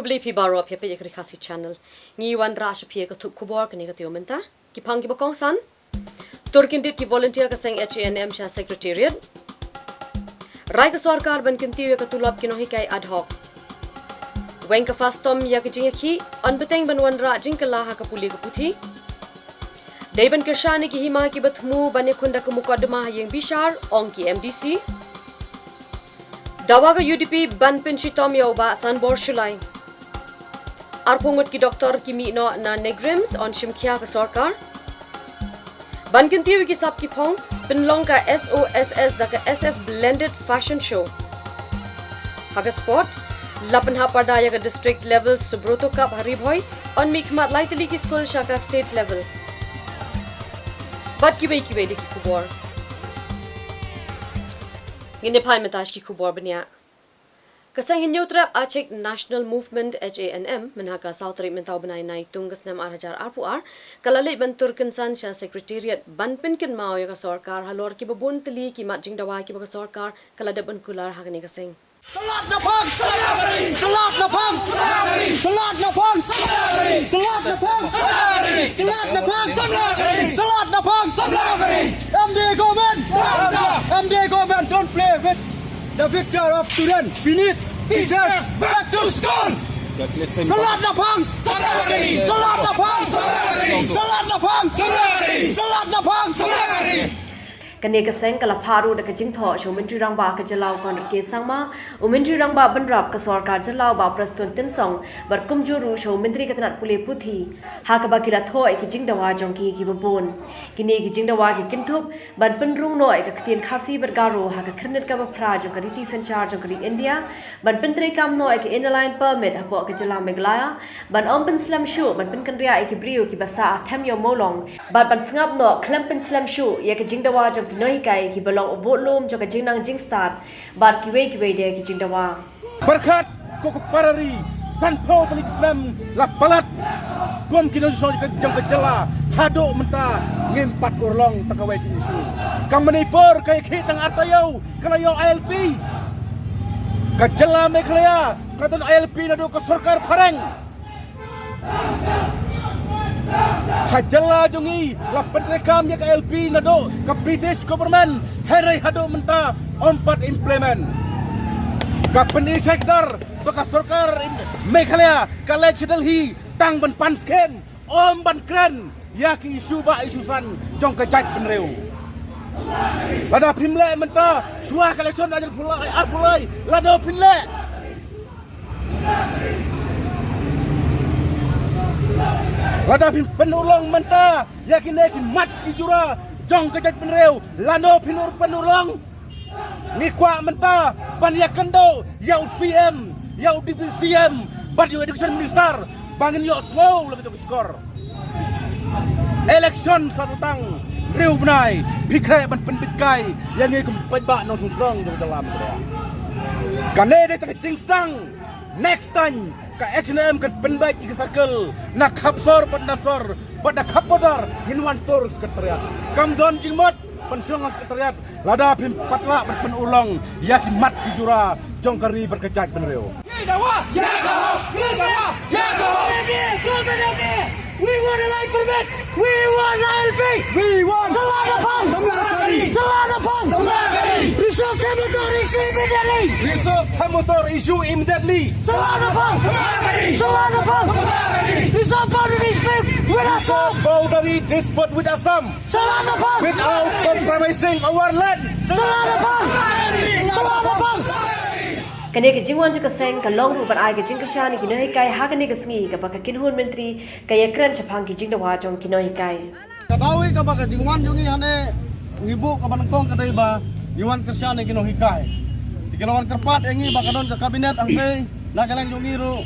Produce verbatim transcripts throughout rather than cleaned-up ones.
Khublei phi baroh, phi peit ïa ka Ri Khasi Channel. Ngi wanrah sha phi ïa ka thup khubor kane ka taïew mynta. Ki phang kiba kongsan. Tur kyndit ki volunteer ka seng H A N M sha Secretariat. Rai ka sorkar ban kyntiew ïa ka tulop ki nonghikai ad hoc. Weng ka FASTOM ïa ka jingïakhih, yn bteng ban wanrah jingkylla ha ka pule ka puthi. Dei ban kyrshan ïa ki hima kiba thmu ban ïakhun da ka mukotduma ha ïing bishar, ong ki M D C. Dawa ka U D P ban pynshitom ïa u Bah Sanbor Shullai. Arphew ngut ki doktor ki mih noh na NEIGRIHMS, yn shim khia ka sorkar. Ban kyntiew ïa ki sap ki phong, pynlong ka S O S S da ka S F Blended Fashion Show. Ha ka sport, la pynhap parda ïa ka district level Subroto Cup ha Ri Bhoi, yn mihkhmat lai tylli ki skul sha ka state level. Bad kiwei kiwei de ki khubor. Ngin ïa phai mynta sha ki khubor bniah. Ka seng Hynñiewtrep Achik National Movement, H A N M, mynha ka saw tarik mynta u bnai Naitung ka snem ar hajar arphew ar, ka la leit ban tur kynsan sha Secretariat ban pynkynmaw ïa ka sorkar halor kiba bun tylli ki mat jingdawa kiba ka sorkar ka la dep ban kular ha kane ka seng. Salat na phang! Salat na phang! Salat na phang! Salat na phang! Salat na phang! Salat na phang! M D A government! M D A government, don't play with the future of students. We need teachers back to school. Salat na phang! Salat na phang! Salat na phang! Salat na phang! Kane ka seng ka la phah ruh da ka jingthoh sha u Myntri Rangbah ka jylla u Conrad K Sangma, u Myntri Rangbah Bynrap ka sorkar jylla u Bah Prestone Tynsong, bad kumjuh ruh sha u Myntri ka tnat pule puthi, ha kaba ki la thoh ïa ki jingdawa jong ki kiba bun. Kine ki jingdawa ki kynthup ban pynrung noh ïa ka ktien Khasi bad Garo ha ka khyrnit kaba phra jong ka riti synshar jong ka ri India, ban pyntreikam noh ïa ka Inner Line Permit hapoh ka jylla Meghalaya, ban ym pynslem shuh ban pynkynriah ïa ki briew kiba sah ha them ïew mawlong, bad ban sngap noh khlem pynslem shuh ïa ka jingdawa jong ki nonghikai kiba long u budlum jong ka jingnang jingstad, bad kiwei kiwei de ki jingdawa. Pyrkhat ko ka para ri, sanphew tylli ki snem la palat kum ki nongshong jong ka jylla, haduh mynta ngim pat urlong tang kawei ka issue. Ka Manipur ka ïakhih tang ar taïew ka la ïoh I L P. Ka jylla Meghalaya ka don I L P naduh ka sorkar phareng. Ha jylla jong ngi la pyntreikam ïa ka I L P naduh ka British government, hynrei haduh mynta ym pat implement. Ka pyni sha ki dar ba ka sorkar Meghalaya ka leit sha Delhi tang ban pan skem, ym ban kren ïa ki issue ba issue san jong ka jaitbynriew. Lada phim leh mynta, shuwa ka election arphew lai, arphew lai, lada phim leh. Lada phim pynurlong mynta ïa kine ki mat ki jura jong ka jaitbynriew, lano phin ur pynurlong? Ngi kwah mynta ban ïakynduh ïa u C M, ïa u Deputy C M, bad ïa u Education Minister, ba ngin ïohsngew la ka jong ka shkor. Election sa tang hynriew bnai, phi khreh ban pynbeit kai ïa ngi kum ki paidbah nongshong shnong jong ka jylla Meghalaya. Kane dei tang ka jingsdang. Next time ka H A N M kan pynbeit ïa ka circle na Khapsor bad na Sor bad na Khapborder, ngin wan tur Secretariat. Kam don jingmut ban shong ha Secretariat lada phim pat lah ban pynurlong ïa ki mat ki jura jong ka ri bad ka jaitbynriew. Ye dawa! Ye dawa! Ye dawa! Ye dawa! We want a life permit! We want I L P! We want Salana Pang! Salana Pang! Risok Tamator issue immediately! Risok Tamator issue immediately! Salana Pang! Salana Pang! Risok boundary dispute with Assam! Risok boundary dispute with Assam! Salana Pang! Without compromising our land! Salana Pang! Salana Pang! Kane ka jingwan jong ka seng ka long ruh ban ai ka jingkyrshan ïa ki nonghikai ha kane ka sngi kaba ka kynhun myntri ka ïakren shaphang ki jingdawa jong ki nonghikai. Ka daw ïa kaba ka jingwan jong ngi hangne ngi buh kaba nyngkong ka dei ba ngi wan kyrshan ïa ki nonghikai. Te ki la wan kyrpad ïa ngi ba ka don ka cabinet hangtei na ka liang jong ngi ruh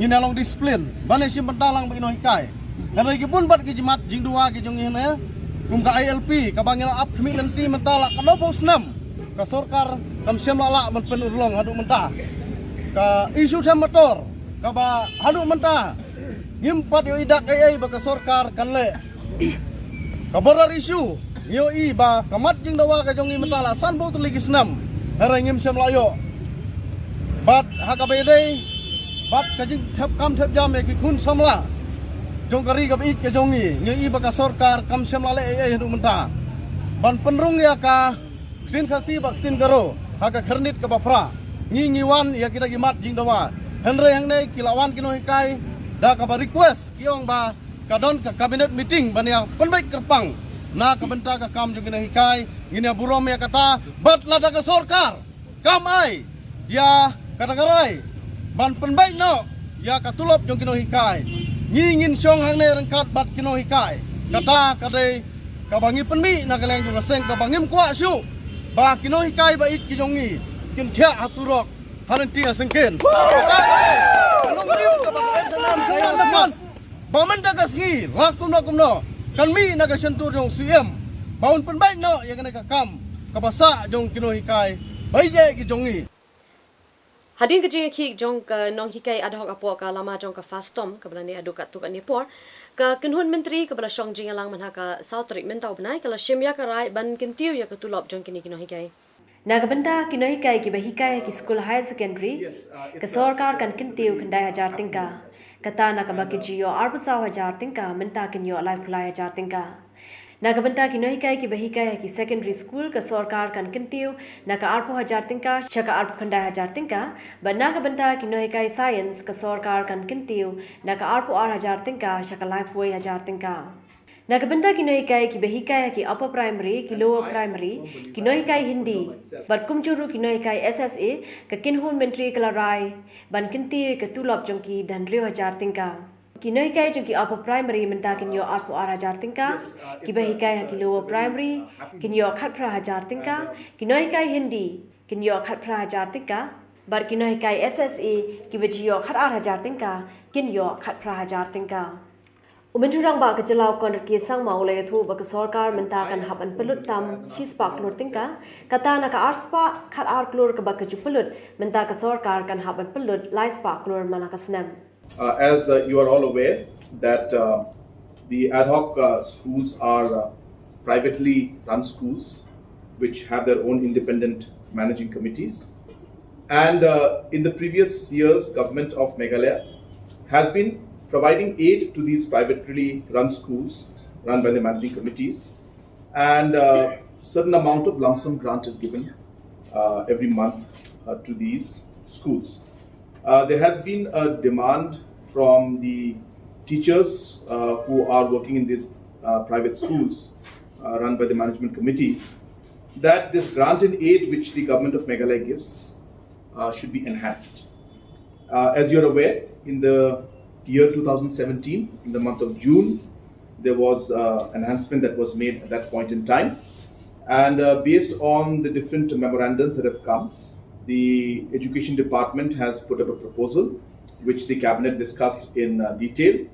ngin ïa long discipline ban ïa shim bynta lang bad ki nonghikai. Hynrei ki bun bad ki jingmat jingdawa ki jong ngi hangne kum ka I L P kaba ngi la ap khmih lynti mynta la ka nongphew snem. Ka sorkar kam shym la lah ban pynurlong haduh mynta. Ka issue Tamator kaba haduh mynta ngim pat ïohi dak ei ei ba ka sorkar kan leh. Ka border issue ngi ïohi ba ka mat jingdawa ka jong ngi mynta la sanphew tylli ki snem, hynrei ngim shym la ïoh. Bad ha kaba ïadei Bad ka jingthep kam thep jam ïa ki khun samla jong ka ri kaba ïeit ka jong ngi, ngi i ba ka sorkar kam shym la leh ei ei haduh mynta ban pynrung ïa ka ktien Khasi bad ktien Garo ha ka Khyrnit kaba phra. Ngi ngi wan ïa kita ki mat jingdawa. Hynrei hangne ki la wan ki nonghikai da kaba request, ki ong ba ka don ka cabinet meeting ban ïa pynbeit kyrpang na ka bynta ka kam jong ki nonghikai. Ngin ïa burom ïa kata, bad lada ka sorkar kam ai ïa kata ka rai ban pynbeit noh ïa ka tulop jong ki nonghikai, ngi ngin shong hangne ryngkat bad ki nonghikai. Kata ka dei kaba ngi pynmih na ka liang jong ka seng, kaba ngim kwah shuh ba ki nonghikai ba ïeit ki jong ngi kin thiah ha surok ha lynti ha syngkien. Ka nongrim kaba ka S N M ka ïa la mat ba mynta ka sngi la kumno kumno kan mih na ka shyntur jong u Syiem ba un pynbeit noh ïa kane ka kam kaba sah jong ki nonghikai ba ïeit ki jong ngi. Hadien ka jingïakhih jong ka nonghikai ad hoc hapoh ka lama jong ka FASTOM kaba la neh haduh katto katne por, ka kynhun myntri kaba la shong jingïalang mynha ka saw tarik mynta u bnai ka la shim ïa ka rai ban kyntiew ïa ka tulop jong kine ki nonghikai. Na ka bynta ki nonghikai kiba hikai ha ki skul higher secondary, ka sorkar kan kyntiew khyndai hajar tyngka. Kata na kaba ki ju ïoh arphew saw hajar tyngka mynta kin ïoh laiphew lai hajar tyngka. Na ka bynta ki nonghikai kiba hikai ha ki secondary school, ka sorkar kan kyntiew na ka arphew hajar tyngka sha ka arphew khyndai hajar tyngka, bad na ka bynta ki nonghikai science ka sorkar kan kyntiew na ka arphew ar hajar tyngka sha ka laiphew wei hajar tyngka. Na ka bynta ki nonghikai kiba hikai ha ki upper primary, ki lower primary, ki nonghikai Hindi bad kumjuh ruh ki nonghikai S S A, ka kynhun myntri ka la rai ban kyntiew ïa ka tulop jong ki da hynriew hajar tyngka. Ki nonghikai jong ki upper primary mynta kin ïoh arphew ar hajar tyngka, kiba hikai ha ki lower primary kin ïoh khatphra hajar tyngka, ki nonghikai Hindi kin ïoh khatphra hajar tyngka, bad ki nonghikai S S A kiba ju ïoh khatar hajar tyngka kin ïoh khatphra hajar tyngka. U Myntri Rangbah ka jylla u Conrad K Sangma u la ïathuh ba ka sorkar mynta kan hap ban pynlut tam shispah klur tyngka, kata na ka arspah khatar klur kaba ka ju pynlut mynta ka sorkar kan hap ban pynlut laispah klur man la ka snem. Uh, as uh, you are all aware that uh, the ad hoc uh, schools are uh, privately run schools which have their own independent managing committees. And uh, in the previous years, government of Meghalaya has been providing aid to these privately run schools run by the managing committees, and uh, certain amount of lump sum grant is given uh, every month uh, to these schools. Uh, there has been a demand from the teachers uh, who are working in these uh, private schools uh, run by the management committees that this grant in aid which the government of Meghalaya gives uh, should be enhanced. Uh, as you're aware, in the year two thousand seventeen, in the month of June, there was uh, enhancement that was made at that point in time. And uh, based on the different memorandums that have come, the education department has put up a proposal which the cabinet discussed in uh, detail,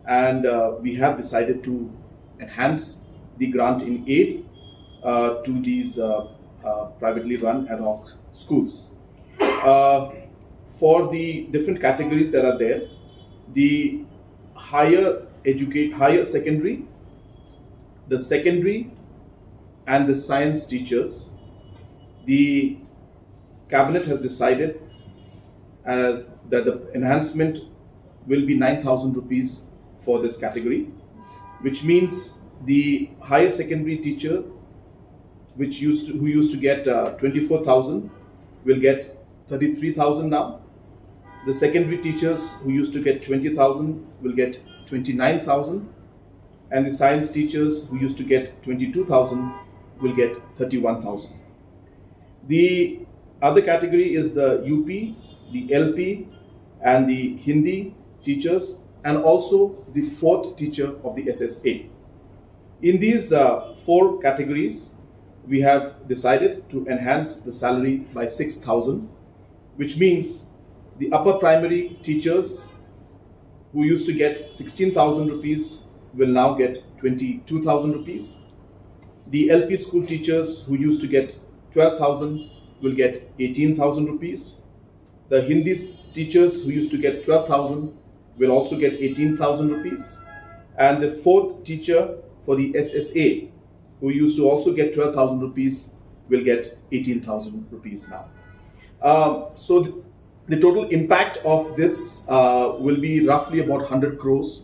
and uh, we have decided to enhance the grant in aid uh, to these uh, uh, privately run ad hoc schools. Uh, for the different categories that are there, the higher educate higher secondary, the secondary, and the science teachers, the cabinet has decided as that the enhancement will be nine thousand rupees for this category, which means the higher secondary teacher, which used to, who used to get uh, twenty-four thousand, will get thirty-three thousand now. The secondary teachers who used to get twenty thousand will get twenty-nine thousand, and the science teachers who used to get twenty-two thousand will get thirty-one thousand. The other category is the U P, the L P, and the Hindi teachers, and also the fourth teacher of the S S A. In these uh, four categories, we have decided to enhance the salary by six thousand, which means the upper primary teachers who used to get sixteen thousand rupees will now get twenty-two thousand rupees. The L P school teachers who used to get twelve thousand will get eighteen thousand rupees. The Hindi teachers who used to get twelve thousand will also get eighteen thousand rupees. And the fourth teacher for the S S A, who used to also get twelve thousand rupees, will get eighteen thousand rupees now. Um, so, th- The total impact of this uh, will be roughly about one hundred crores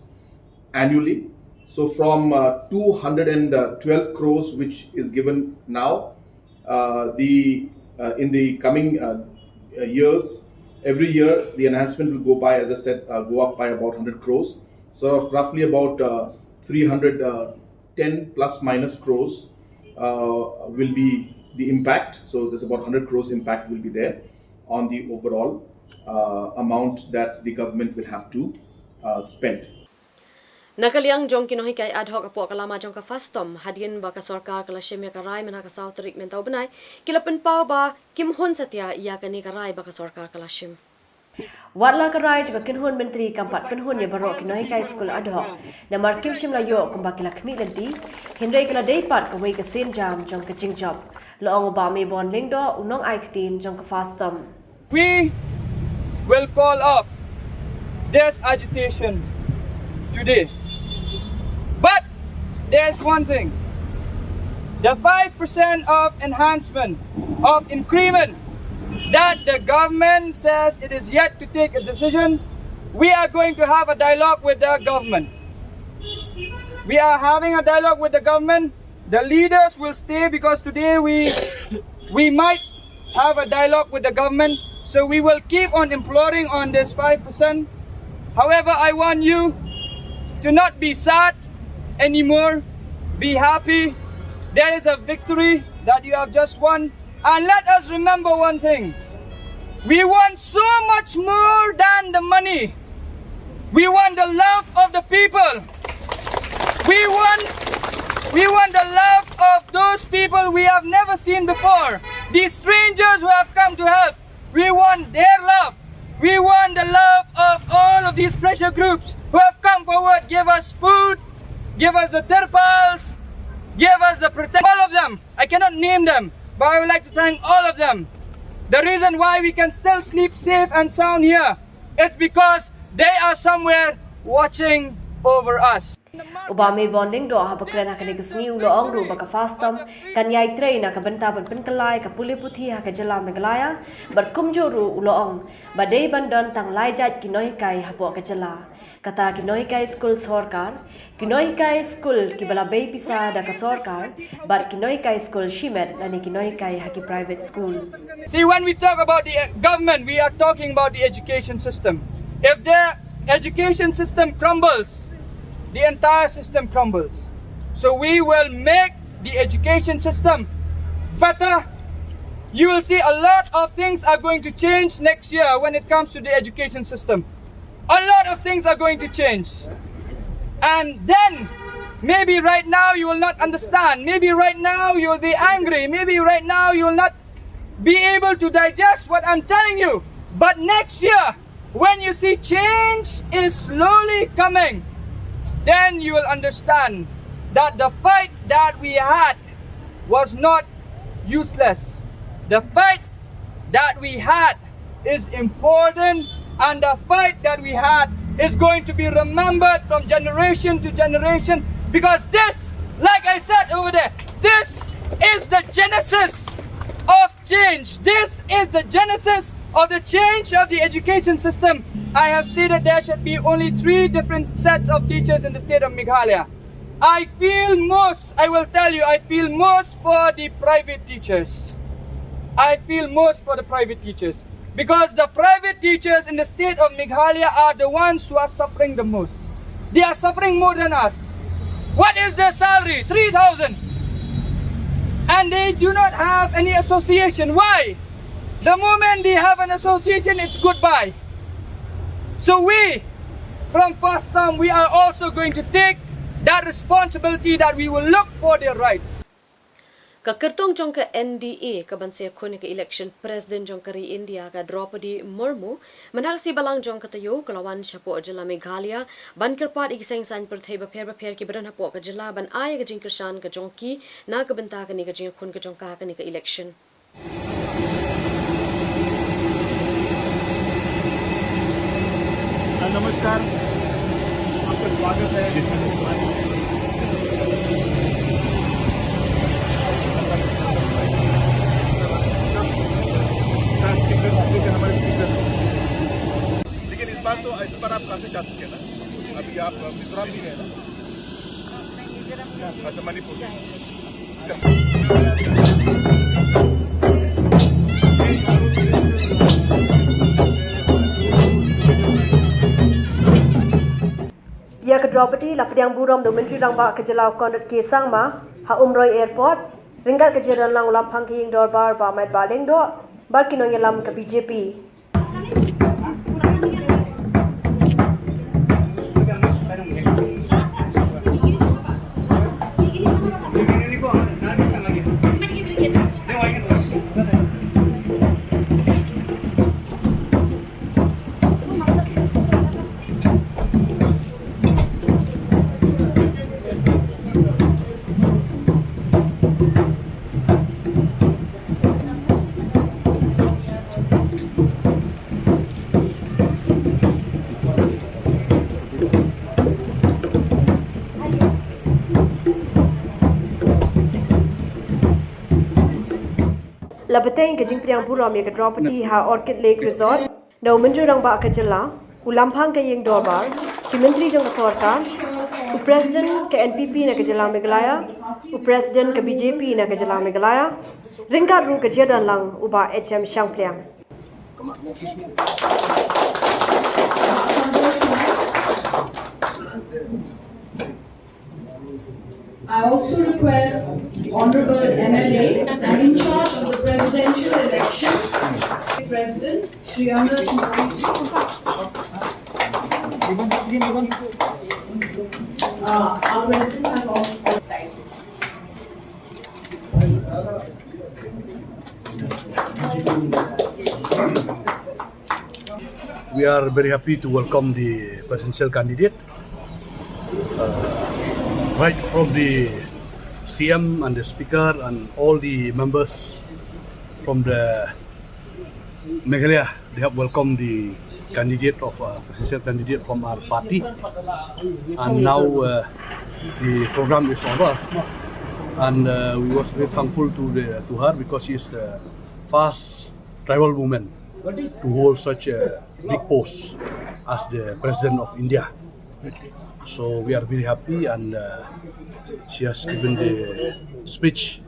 annually. So from uh, two hundred twelve crores, which is given now, uh, the uh, in the coming uh, uh, years, every year the enhancement will go by, as I said, uh, go up by about one hundred crores. So roughly about uh, three hundred uh, ten plus minus crores uh, will be the impact. So there's about one hundred crores impact will be there on the overall uh, amount that the government will have to uh, spend. Na ka liang jong ki nonghikai ad hoc hapoh ka lama jong ka FASTOM, hadien ba ka sorkar ka la shim ïa ka rai mynha ka saw tarik mynta u bnai, ki la pynpaw ba kim hun satia ïa kane ka rai ba ka sorkar ka la shim. Wat la ka rai jong ka kynhun myntri kam pat pynhun ïa baroh ki nonghikai skul ad hoc, namar kim shym la ïoh kumba ki la khmih lynti, hynrei ka la dei pat kawei ka sienjam jong ka jingjop, la ong u Bah Maybon Lyngdoh, u nongai ktien jong ka FASTOM. We will call off this agitation today. But there's one thing. The five percent of enhancement, of increment, that the government says it is yet to take a decision, we are going to have a dialogue with the government. We are having a dialogue with the government. The leaders will stay because today we, we might have a dialogue with the government. So we will keep on imploring on this five percent. However, I want you to not be sad anymore. Be happy. There is a victory that you have just won. And let us remember one thing. We want so much more than the money. We want the love of the people. We want, we want the love of those people we have never seen before. These strangers who have come to help. We want their love. We want the love of all of these pressure groups who have come forward, give us food, give us the terpals, give us the protection. All of them. I cannot name them, but I would like to thank all of them. The reason why we can still sleep safe and sound here, it's because they are somewhere watching over us. U Bah Maybon Lyngdoh haba kren ha kane ka sngi u la ong ruh ba ka FASTOM kan ïai trei na ka bynta ban pynkylla ïa ka pule puthi ha ka jylla Meghalaya, bad kumjuh ruh u la ong ba dei ban don tang lai jait ki nonghikai hapoh ka jylla. Kata ki nonghikai skul sorkar, ki nonghikai skul kiba la bei pisa da ka sorkar, bad ki nonghikai skul shimet lane ki nonghikai ha ki private school. See, when we talk about the uh, government, we are talking about the education system. If the education system crumbles, the entire system crumbles. So we will make the education system better. You will see a lot of things are going to change next year when it comes to the education system. A lot of things are going to change. And then, maybe right now you will not understand. Maybe right now you will be angry. Maybe right now you will not be able to digest what I'm telling you. But next year, when you see change is slowly coming, then you will understand that the fight that we had was not useless. The fight that we had is important, and the fight that we had is going to be remembered from generation to generation, because this, like I said over there, this is the genesis of change. This is the genesis of the change of the education system. I have stated there should be only three different sets of teachers in the state of Meghalaya. I feel most, I will tell you, I feel most for the private teachers. I feel most for the private teachers. Because the private teachers in the state of Meghalaya are the ones who are suffering the most. They are suffering more than us. What is their salary? Three thousand. And they do not have any association. Why? The moment they have an association, it's goodbye. So we, from FASTOM, we are also going to take that responsibility that we will look for their rights. Ka kyrtong jong ka N D A ka ban sa ïakhun ïa ka election president jong ka ri India, ka Droupadi Murmu, mynta ka sngi balang jong ka taïew ka la wan shapoh jylla Meghalaya ban kyrpad ïa ki seng saiñ pyrthei bapher bapher kiba don hapoh ka jylla ban ai ïa ka jingkyrshan ka jong ki na ka bynta kane ka jingïakhun ka jong ka ha kane ka election. नमस्कार, आपका स्वागत है। लेकिन इस बार तो, इस बार आप काफी जा चुके हैं ना? अभी आप मिजोरम भी गए ना? अच्छा, मणिपुर। Ïa ka Draupadi la pdiang burom da u Myntri Rangbah ka jylla u Conrad K Sangma ha Umroi Airport ryngkat ka jingdon lang u Lamphang ka Ïing Dorbar Bah Metbah Lyngdoh bad ki nongïalam ka B J P. La bteng ka jingpdiang burom ïa ka Draupadi ha Orchid Lake Resort da u Myntri Rangbah ka jylla, u Lamphang ka Ïing Dorbar, ki Myntri jong ka sorkar, u President ka N P P na ka jylla Meghalaya, u President ka B J P na ka jylla Meghalaya, ryngkat ruh ka jingdon lang u Bah H M Shangpliang. I also request the Honorable M L A and in charge of the presidential election, President Shri Amrit Mohit. Uh, our President has also We are very happy to welcome the presidential candidate, uh, right from the C M and the speaker and all the members from the Meghalaya. They have welcomed the candidate of uh, presidential candidate from our party, and now uh, the program is over, and uh, we was very thankful to the to her because she is the first tribal woman to hold such a big post as the President of India. So we are very happy, and uh, she has given the speech,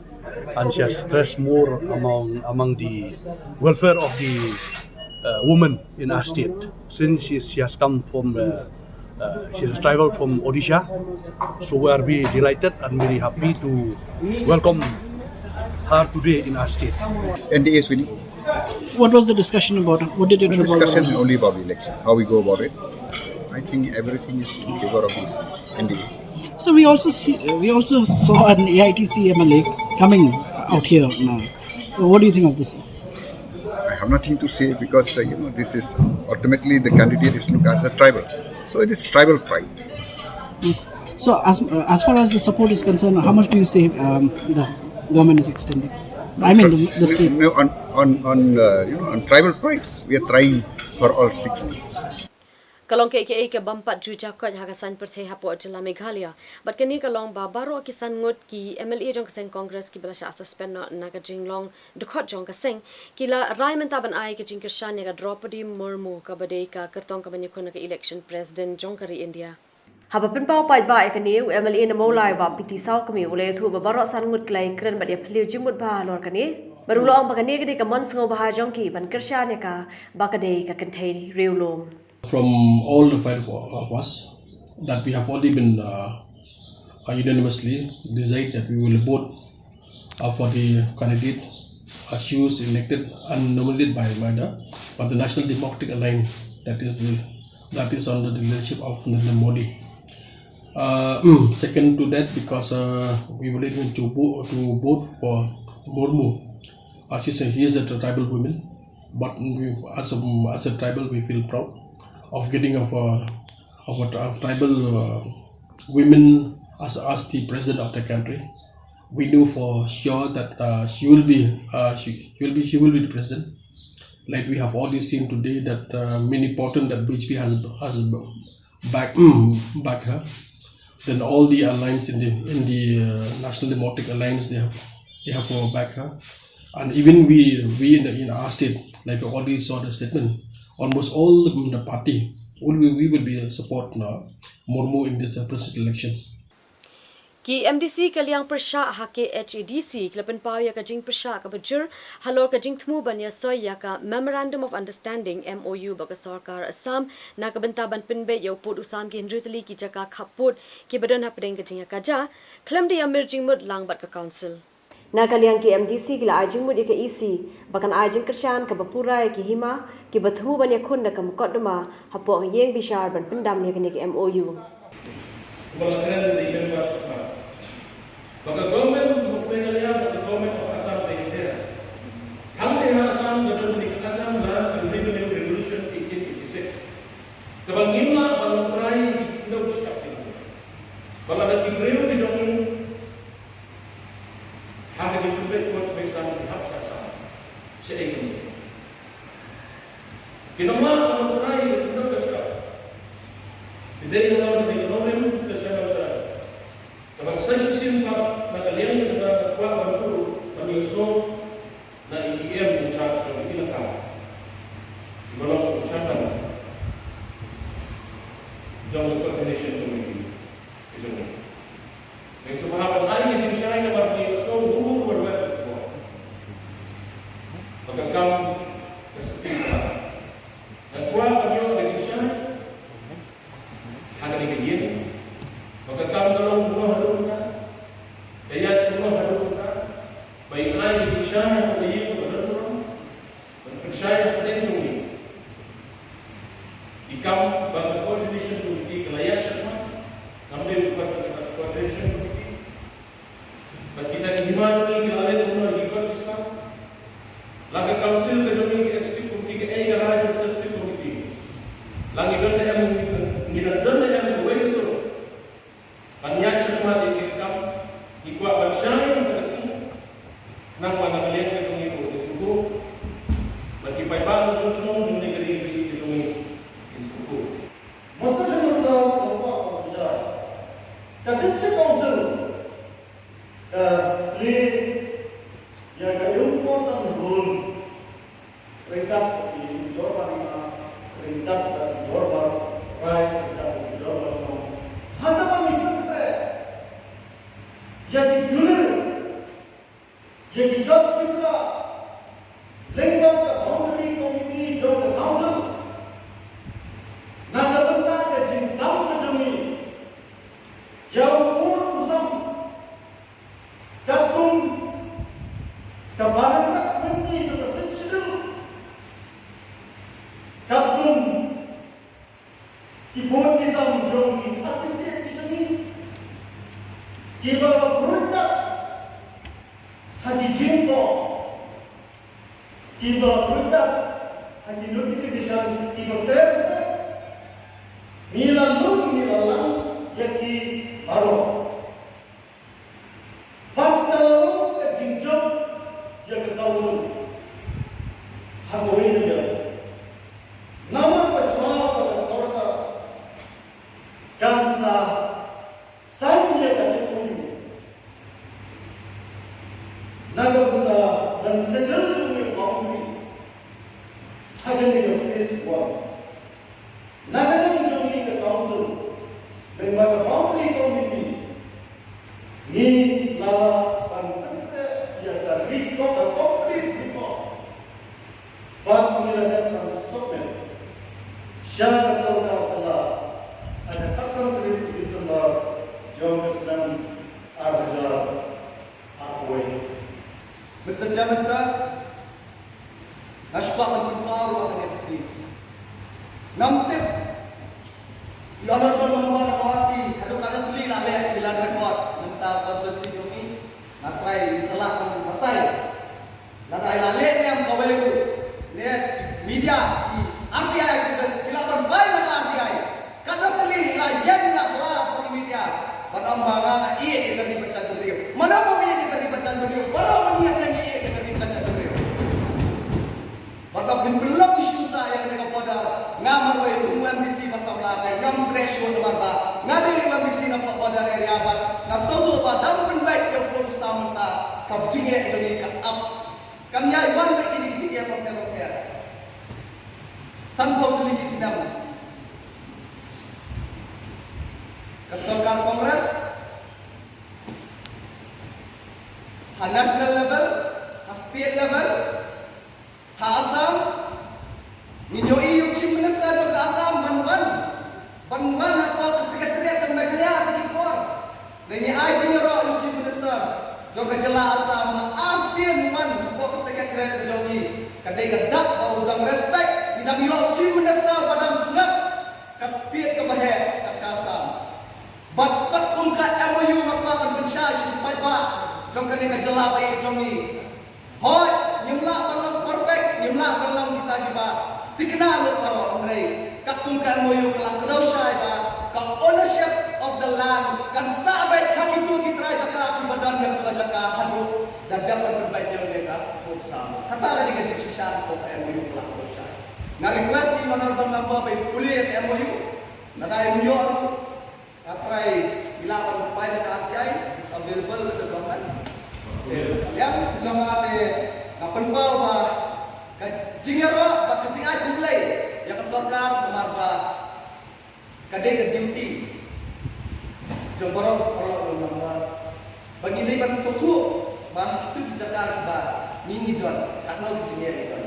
and she has stressed more among among the welfare of the uh, women in our state, since she, she has come from uh, uh, she's a tribal from Odisha. So we are very delighted and very happy to welcome her today in our state. N D A is winning. What was the discussion about? What did it The revolve discussion around? Only about the election, how we go about it. I think everything is in favor of the N D A. So we also see, we also saw an A I T C M L A coming out here now. What do you think of this? I have nothing to say because uh, you know this is ultimately the candidate is looked as a tribal, so it is tribal pride. So as uh, as far as the support is concerned, how much do you say um, the government is extending? I mean the, the state. No, on on on uh, you know on tribal prides, we are trying for all sixty. Ka long kaei kaei kaba ym pat ju jakot ha ka saiñ pyrthei hapoh jylla Meghalaya. Bad kane ka long ba baroh ki san ngut ki M L A jong ka seng Congress kiba la shah suspend noh na ka jinglong dkhot jong ka seng ki la rai mynta ban ai ka jingkyrshan ïa ka Draupadi Murmu kaba dei ka kyrtong kaba ñiewkor na ka election president jong ka ri India. Haba pynpaw paidbah ïa kane, u M L A na Mawlai Bah P T Sawkmie u la ïathuh ba baroh san ngut ki la ïakren bad ïaphylliew jingmut bha halor kane. Bad u la ong ba kane ka dei ka mon sngewbha jong ki ban kyrshan ïa ka ba ka dei ka kynthei riewlum. From all the five of us, that we have already been uh, unanimously decided that we will vote uh, for the candidate uh, she was elected and nominated by, by the by the National Democratic Alliance, that is the that is under the leadership of Narendra Modi. Uh, second to that, because uh, we were able to vote, to vote for Murmu, uh, she's a, he is a tribal woman, but we, as a as a tribal we feel proud of getting of a of a, of tribal uh, women as as the president of the country. We knew for sure that uh, she will be uh, she, she will be she will be the president. Like we have already seen today that uh, many important that B J P has has back back her. Then all the alliance in the in the uh, National Democratic Alliance they have they have uh, back her, and even we we in the in our state Like I already saw the statement, almost all the, the party, all we, we will be support na Murmu in this, uh, presidential election. Ki M D C ka liang pyrshah ha K H A D C ki la pynpaw ïa ka jingpyrshah kaba jur halor ka jingthmu ban ïasoi ïa ka Memorandum of Understanding, M O U, bad ka sorkar Assam na ka bynta ban pynbeit ïa u pud u sam ki hynriew tylli ki jaka khappud kiba don hapdeng ka jingïakajia, khlem da ïamir jingmut lang bad ka council. Na ka liang ki M D C ki la ai jingmut ïa ka E C ba kan ai jingkyrshan kaba pura ïa ki hima kiba thmu ban ïakhun da ka mukotduma hapoh ka ïing bishar ban pyndam ïa kane ka M O U. Ba la kren da i member Sharma ba ka Government of Meghalaya bad ka Government of Assam ka ïathuh. Hangne ha Assam ka don kane ka Assam Land and Revenue Regulation eighteen eighty-six. Kaba ngim lah ban long trai ïa ki khyndew ki shyiap ki. Ba lada ki briew ki jong ngi ha ka jingpynbeit kot beit sam ki hap sha Assam. Shaei kumne. Ki nongwei ki nongtrai ki nongkyndoh ka shyiap. Ki dei halor kane ka nongrim ka shyiap ka shyiap. Kaba sa shisien pat na ka liang ka jong nga nga kwah ban buh ban ïasnoh na i E M in charge jong i elaka. Iba long u chairman jong ka coordination committee ka jong ngi. Ngi sngewbha ban ai ka jingshai namar ngi sngew bun bun ruh ba ka kam ka sdang. Nga kwah ban ïoh ka jingshai ha kane ka ïing ba ka kam ka long kumno haduh mynta, ka ïaid kumno haduh mynta, ba in ai ka jingshai ha ka ïing ba ka don kumno. Ban pynshai hapdeng jong ngi. Ki kam ba ka coordination committee ka la ïaid shakhmat. Ngam dei ban ong ka coordination committee. Ba kita ki hima jong ngi ki la leh kumno ki kot ki sla. La ka council ka jong ngi, ka executive committee, ka ei ka rai jong ka executive committee. La ngi don da em, ngi don da em kawei ka sur. Ban ïaid shakhmat ïa ki kam, ngi kwah ban shai na ka sngi. Khnang ba na ka liang ka jong ngi ruh kin sngewthuh. Bad ki paidbah jong shnong jong ngi ka ri ka jong ngi kin sngewthuh. Mister Chairman Sir, ka kwah ban shai. Ka District Council ka play ïa ka important role. Ryngkat bad ki dorbar hima, ryngkat bad ki dorbar rai, ryngkat bad ki dorbar shnong. Haba ngi pynkhreh ïa ki dulir, ïa ki kot ki sla lyngba ka boundary committee jong ka council, na ka bynta ka jingdam ka jong ngi ïa u pud u sam. Katkum ka paragraph twenty jong ka Sixth Schedule. Katkum ki pud ki sam jong ki Khasi State ki jong ngi, kiba la pruit ha ki jingkor, kiba la pruit ha ki notification kiba ter ter, ngi la lum, ngi la lang ïa ki baroh. Bad ka la long ka jingjop ïa ka council ha kawei ka liang. Namar ba shuwa ba ka sorkar kan sa sign ïa ka M O U, na ka bynta ban settle ïa ka boundary ha kane ka phase one. Na ka liang jong ngi ka council, lyngba ka boundary committee, ngi la lah ban pynkhreh ïa ka record, ka complete record. Bad ngi la dep ban submit sha ka sorkar jylla ha ka khatsan tarik December jong ka snem ar hajar arphew wei. Mister Chairman Sir, nga shu kwah ban pynpaw ruh ha kane ka sngi. Ngam tip i Honorable Member Mawati haduh katno tylli la leh ki land record na ka bynta ka constituency jong ngi. Nga trai in sa lah ban batai. Lada i la leh ne em kawei ruh, ne media, i R T I activist ki lah ban bai na ka R T I. Katno tylli i la ïeng, i la bylla ha ki media ban ong ba nga nga ïeit ïa ka ri bad ka jaitbynriew. Mano ba ïeit ïa ka ri bad ka jaitbynriew? Baroh ngi ïeit, ngi ïeit ïa ka ri bad ka jaitbynriew. Bad ba phin pynlong issue sa ïa kane ka border, nga marwei kum u M D C ba samla te ngam treh shuh namar ba nga dei u M D C na border area bad nga sngewthuh ba dang pynbeit ïa u pud u sam mynta ka jingeh jong ngi ka ap. Kan ïai wan bad kine ki jingeh bapher bapher. Sanphew tylli ki snem ka sorkar Congress, ha national level, ha state level, ha Assam, ngi ïohi u Chief Minister jong ka Assam ban wan, ban wan hapoh ka Secretariat jong Meghalaya ha kine ki por. Ngi ai jingïaroh ïa u Chief Minister jong ka jylla Assam, ba ar sien u wan hapoh ka Secretariat ka jong ngi. Ka dei ka dak ba u dang respect, ngi dang ïoh u Chief Minister ba dang sngap ka state kaba heh kat ka Assam. Bad katkum ka M O U nga kwah ban pynshai sha ki paidbah jong kane ka jylla ba ïeit jong ngi. Hooid, ngim lah ban long perfect, ngim lah ban long kita kiba thikna lut baroh, hynrei katkum ka M O U ka la kdew shai ba ka ownership of the land kan sah beit ha kito ki trai jaka kiba don ïa kata ka jaka haduh da dep ban pynbeit ïa ka pud sam. Kata ka dei ka jingshisha ko ka M O U ka la kdew shai. Nga request ïa u honorable member ba i pule ïa ka M O U. Lada im ïoh ruh, nga try, i lah ban file da ka R T I, it's available with the government. Te, ïa jong nga te nga pynpaw ba ka jingïaroh bad ka jingai khublei ïa ka sorkar namar ba ka dei ka duty jong baroh baroh u member ba ngin dei ban sngewthuh ba ha kito ki jaka kiba ngi ngi don, katno ki jingeh ngi don.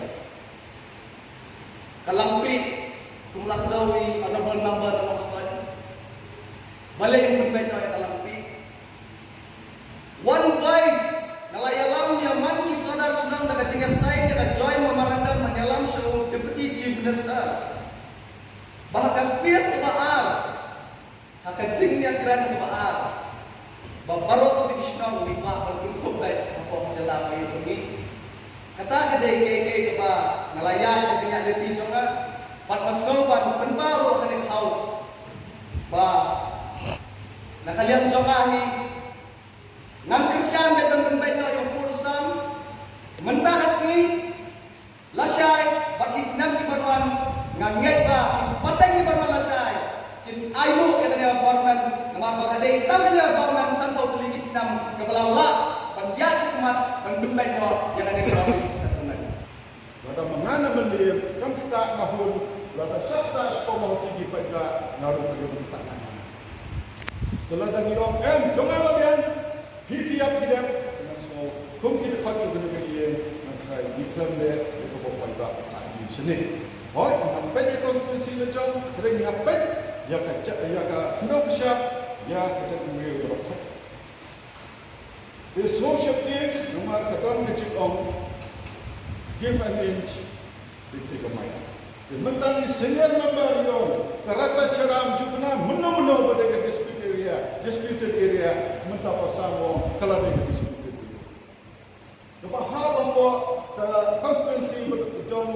Ka Langpih, kum la kdew i honorable member na Nongstoiñ. Balei ngim pynbeit noh ïa ka Langpih? One voice, nga la ïalam ïa man ki sordar shnong da ka jingïasign ïa ka joint memorandum, nga ïalam sha u Deputy Chief Minister. Ba ha ka phase kaba ar, ha ka jingïakren kaba ar, ba baroh kito ki shnong ngi kwah ban kynthup beit hapoh ka jylla ka ïeit jong ngi. Kata ka dei kaei kaei kaba nga la ïaid ka jingïaid lynti jong nga. Bad nga sngew ban pynpaw ruh ha kane ka House ba na ka liang jong nga hi, ngan kyrshan beit ban pynbeit noh ïa u pud sam. Mynta ka sngi lashai bad ki snem ki ban wan, nga ngeit ba ki pateng ki ban wan lashai kin ayu ïa kane ka government, namar ba ka dei tang kane ka government sanphew tylli ki snem kaba la lah ban ïaid shakhmat ban pynbeit noh ïa kane ka boundary settlement. Lada ma nga na Mylliem, kam ktah nga hun, lada shah ktah shapoh ma hoti ki paidbah, nga ruh nga ktah nga. Te lada ngi ong em, jong nga la biang, phi phi ïap phi dep, nga sngew kum ki dkhot jong kane ka ïing, ngan sa ïa khlem leh ïa kaba paidbah ka ktah ïa ngi shane. Hooid, ngi hap peit ïa ka constituency la jong, hynrei ngi hap peit ïa ka ja-, ïa ka khyndew ka shyiap, ïa ka jaitbynriew baroh. Te sngewsih te namar ka don ka jingong, give an inch, they take a mile. Te mynta ngi senior member ïong ka Rachacharam Jubna, mynno mynno ba dei ka dispute area, disputed area, mynta pa Samo ka la dei ka disputed area. Kaba hap hapoh ka constituency ba jong,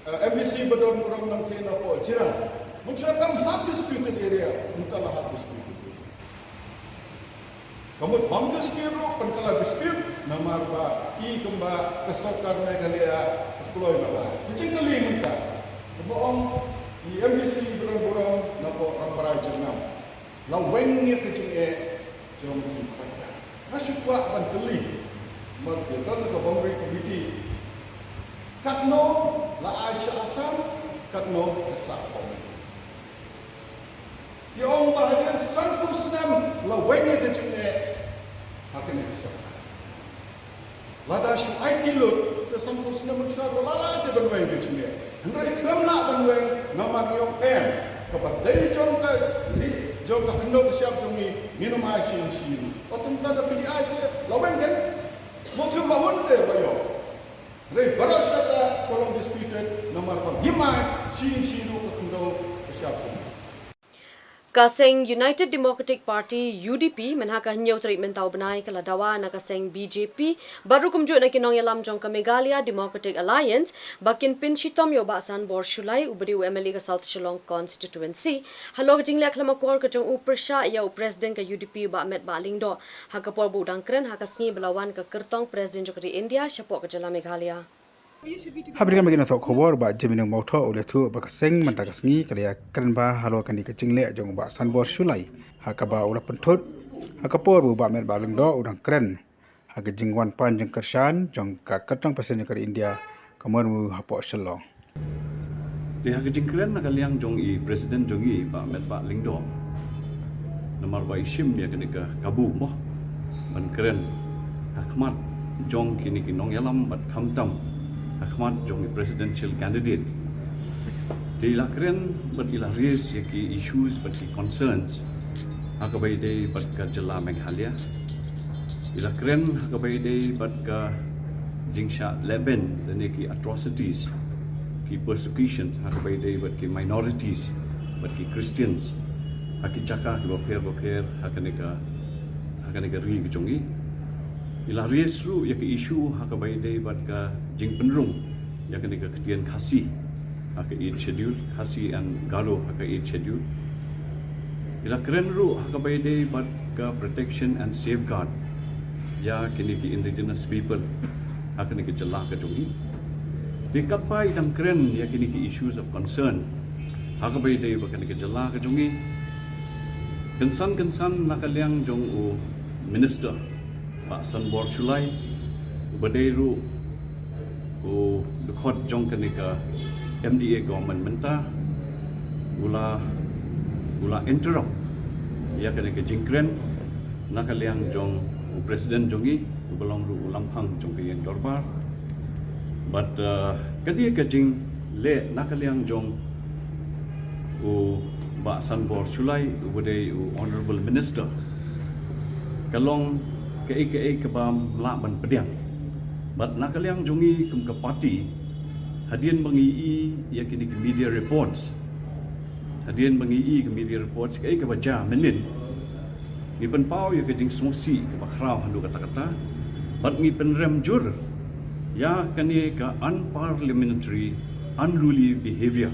eh, M D C ba don burom nangta hapoh Jirang. Mynshuwa kam hap disputed area, mynta la hap disputed area. Ka mut bym dispute ruh, pynkylla dispute, namar ba i kumba ka sorkar Meghalaya ka kloi ba la. Ka jingkylli mynta kaba ong i M D C burom burom na pdeng Rambrai Jyrngam, la weng ïa ka jingeh jong i paidbah. Nga shu kwah ban kylli, namar ki don ka boundary committee, katno la ai sha Assam, katno ka sah Assam. Ki ong ba hadien sanphew snem la weng ïa ka jingeh ha kane ka sorkar. Lada shu aiti lut te sanphew snem mynshuwa ruh la lah te ban weng ïa ka jingeh. Hynrei khlem lah ban weng namar ngi ong em, kaba dei jong ka ri, jong ka khyndew ka shyiap jong ngi, ngin ym ai shisien shisien. Ot mynta da phi ai te la weng kan? Mo te ba hun te ba ïoh. Hynrei baroh shi katta ka long disputed namar ba ngim ai shisien shisien ruh ka khyndew ka shyiap jong ngi. Ka seng United Democratic Party, U D P, mynha ka hynñiew tarik mynta u bnai ka la dawa na ka seng B J P bad ruh kumjuh na ki nongïalam jong ka Meghalaya Democratic Alliance ba kin pynshitom ïa u Bah Sanbor Shullai uba dei u M L A ka South Shillong Constituency. Halor ka jingleh khlem akor ka jong u pyrshah ïa u President ka U D P u Bah Metbah Lyngdoh ha ka por ba u dang kren ha ka sngi ba la wan ka kyrtong President jong ka ri India shapoh ka jylla Meghalaya. Haba kren bad ki nongthoh khubor, Bah Jemino Mawthoh u la ïathuh ba ka seng mynta ka sngi ka la ïakren bha halor kane ka jingleh jong u Bah Sanbor Shullai, ha kaba u la pynthut ha ka por ba u Bah Metbah Lyngdoh u dang kren ha ka jingwan pan jingkyrshan jong ka kyrtong President jong ka ri India, ka Murmu, hapoh Shillong. Ha ka jingkren na ka liang jong i President jong i, Bah Metbah Lyngdoh, namar ba i shim ïa kane ka kabu mo ban kren ha khmat jong kine ki nongïalam bad khamtam ha khmat jong i presidential candidate. Te i la kren bad i la raise ïa ki issues bad ki concerns ha kaba ïadei bad ka jylla Meghalaya. I la kren ha kaba ïadei bad ka jingshah lehbeiñ lane ki atrocities, ki persecution ha kaba ïadei bad ki minorities bad ki Christians ha ki jaka kiba pher bapher ha kane ka, ha kane ka ri ka jong i. I la raise ruh ïa ka issue ha kaba ïadei bad ka jingpynrung ïa kane ka ktien Khasi ha ka Eighth Schedule, Khasi and Garo ha ka Eighth Schedule. I la kren ruh ha kaba ïadei bad ka protection and safeguard ïa kine ki indigenous people ha kane ka jylla ka jong i. Te katba i dang kren ïa kine ki issues of concern ha kaba ïadei bad kane ka jylla ka jong i, kynsan kynsan na ka liang jong u Minister Bah Sanbor Shullai, uba dei ruh u dkhot jong kane ka M D A government mynta, u la, u la interrupt ïa kane ka jingkren na ka liang jong u President jong i, uba long ruh u lamphang jong ka ïing dorbar. Bad, uh, ka dei ka jingleh na ka liang jong u Bah Sanbor Shullai, uba dei u Honorable Minister, ka long kaei kaei kaba ym lah ban pdiang. Bad na ka liang jong i kum ka party, hadien ba ngi i ïa kine ki media reports, hadien ba ngi i ki media reports kaei kaba jia mynnin, ngi pynpaw ïa ka jingsngewsih kaba khraw haduh katta katta. Bad ngi pynrem jur ïa kane ka unparliamentary, unruly behavior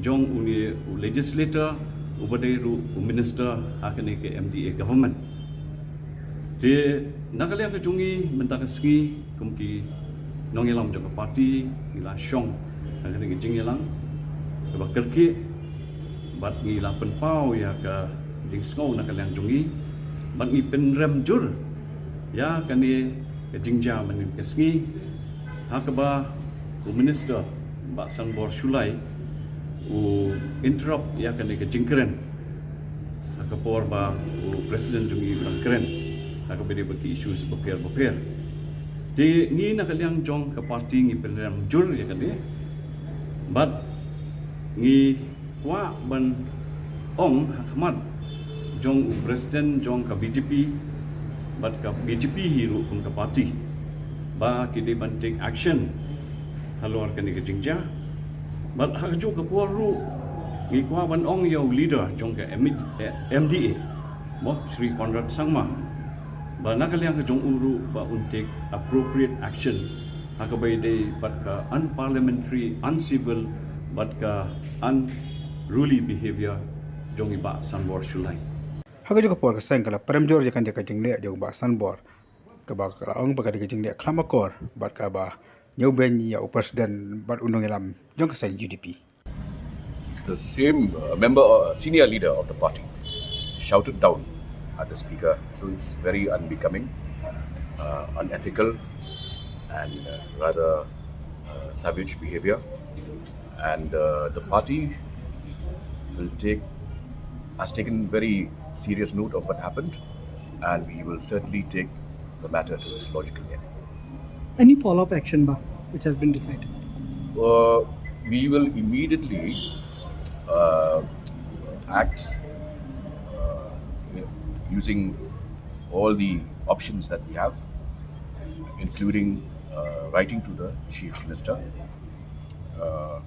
jong une u legislator, uba dei ruh u minister ha kane ka M D A government. Te na ka liang ka jong i mynta ka sngi, kum ki nongïalam jong ka party, ngi la shong ha kane ka jingïalang kaba kyrkieh, bad ngi la pynpaw ïa ka jingsngew na ka liang jong i, bad ngi pynrem jur ïa kane ka jingjia mynnin ka sngi, ha kaba u Minister Bah Sanbor Shullai u interrupt ïa kane ka jingkren ha ka por ba u President jong i u dang kren ha kaba ïadei bad ki issues bapher bapher. Te ngi na ka liang jong ka party ngi pynrem jur ïa kane, bad ngi kwah ban ong ha khmat jong u President jong ka B J P bad ka B J P hi ruh kum ka party ba ki dei ban take action halor kane ka jingjia. Bad ha kajuh ka por ruh ngi kwah ban ong ïa u leader jong ka M D A, mo, Shri Conrad Sangma, ba na ka liang ka jong u ruh ba un take appropriate action ha kaba ïadei bad ka unparliamentary, uncivil bad ka unruly behavior jong i Bah Sanbor Shullai. Ha kajuh ka por ka seng ka la pynrem jur ïa kane ka jingleh jong u Bah Sanbor, kaba ka la ong ba ka dei ka jingleh khlam akor bad kaba ñiewbeiñ ïa u President bad u nongïalam jong ka seng U D P. The same, uh, member, uh, senior leader of the party shouted down at the speaker. So it's very unbecoming, uh, unethical, and, uh, rather, uh, savage behavior. And, uh, the party will take, has taken very serious note of what happened, and we will certainly take the matter to its logical end. Any follow-up action, Bah, which has been decided? Uh, we will immediately, uh, act, uh, using all the options that we have, including, uh, writing to the Chief Minister, uh,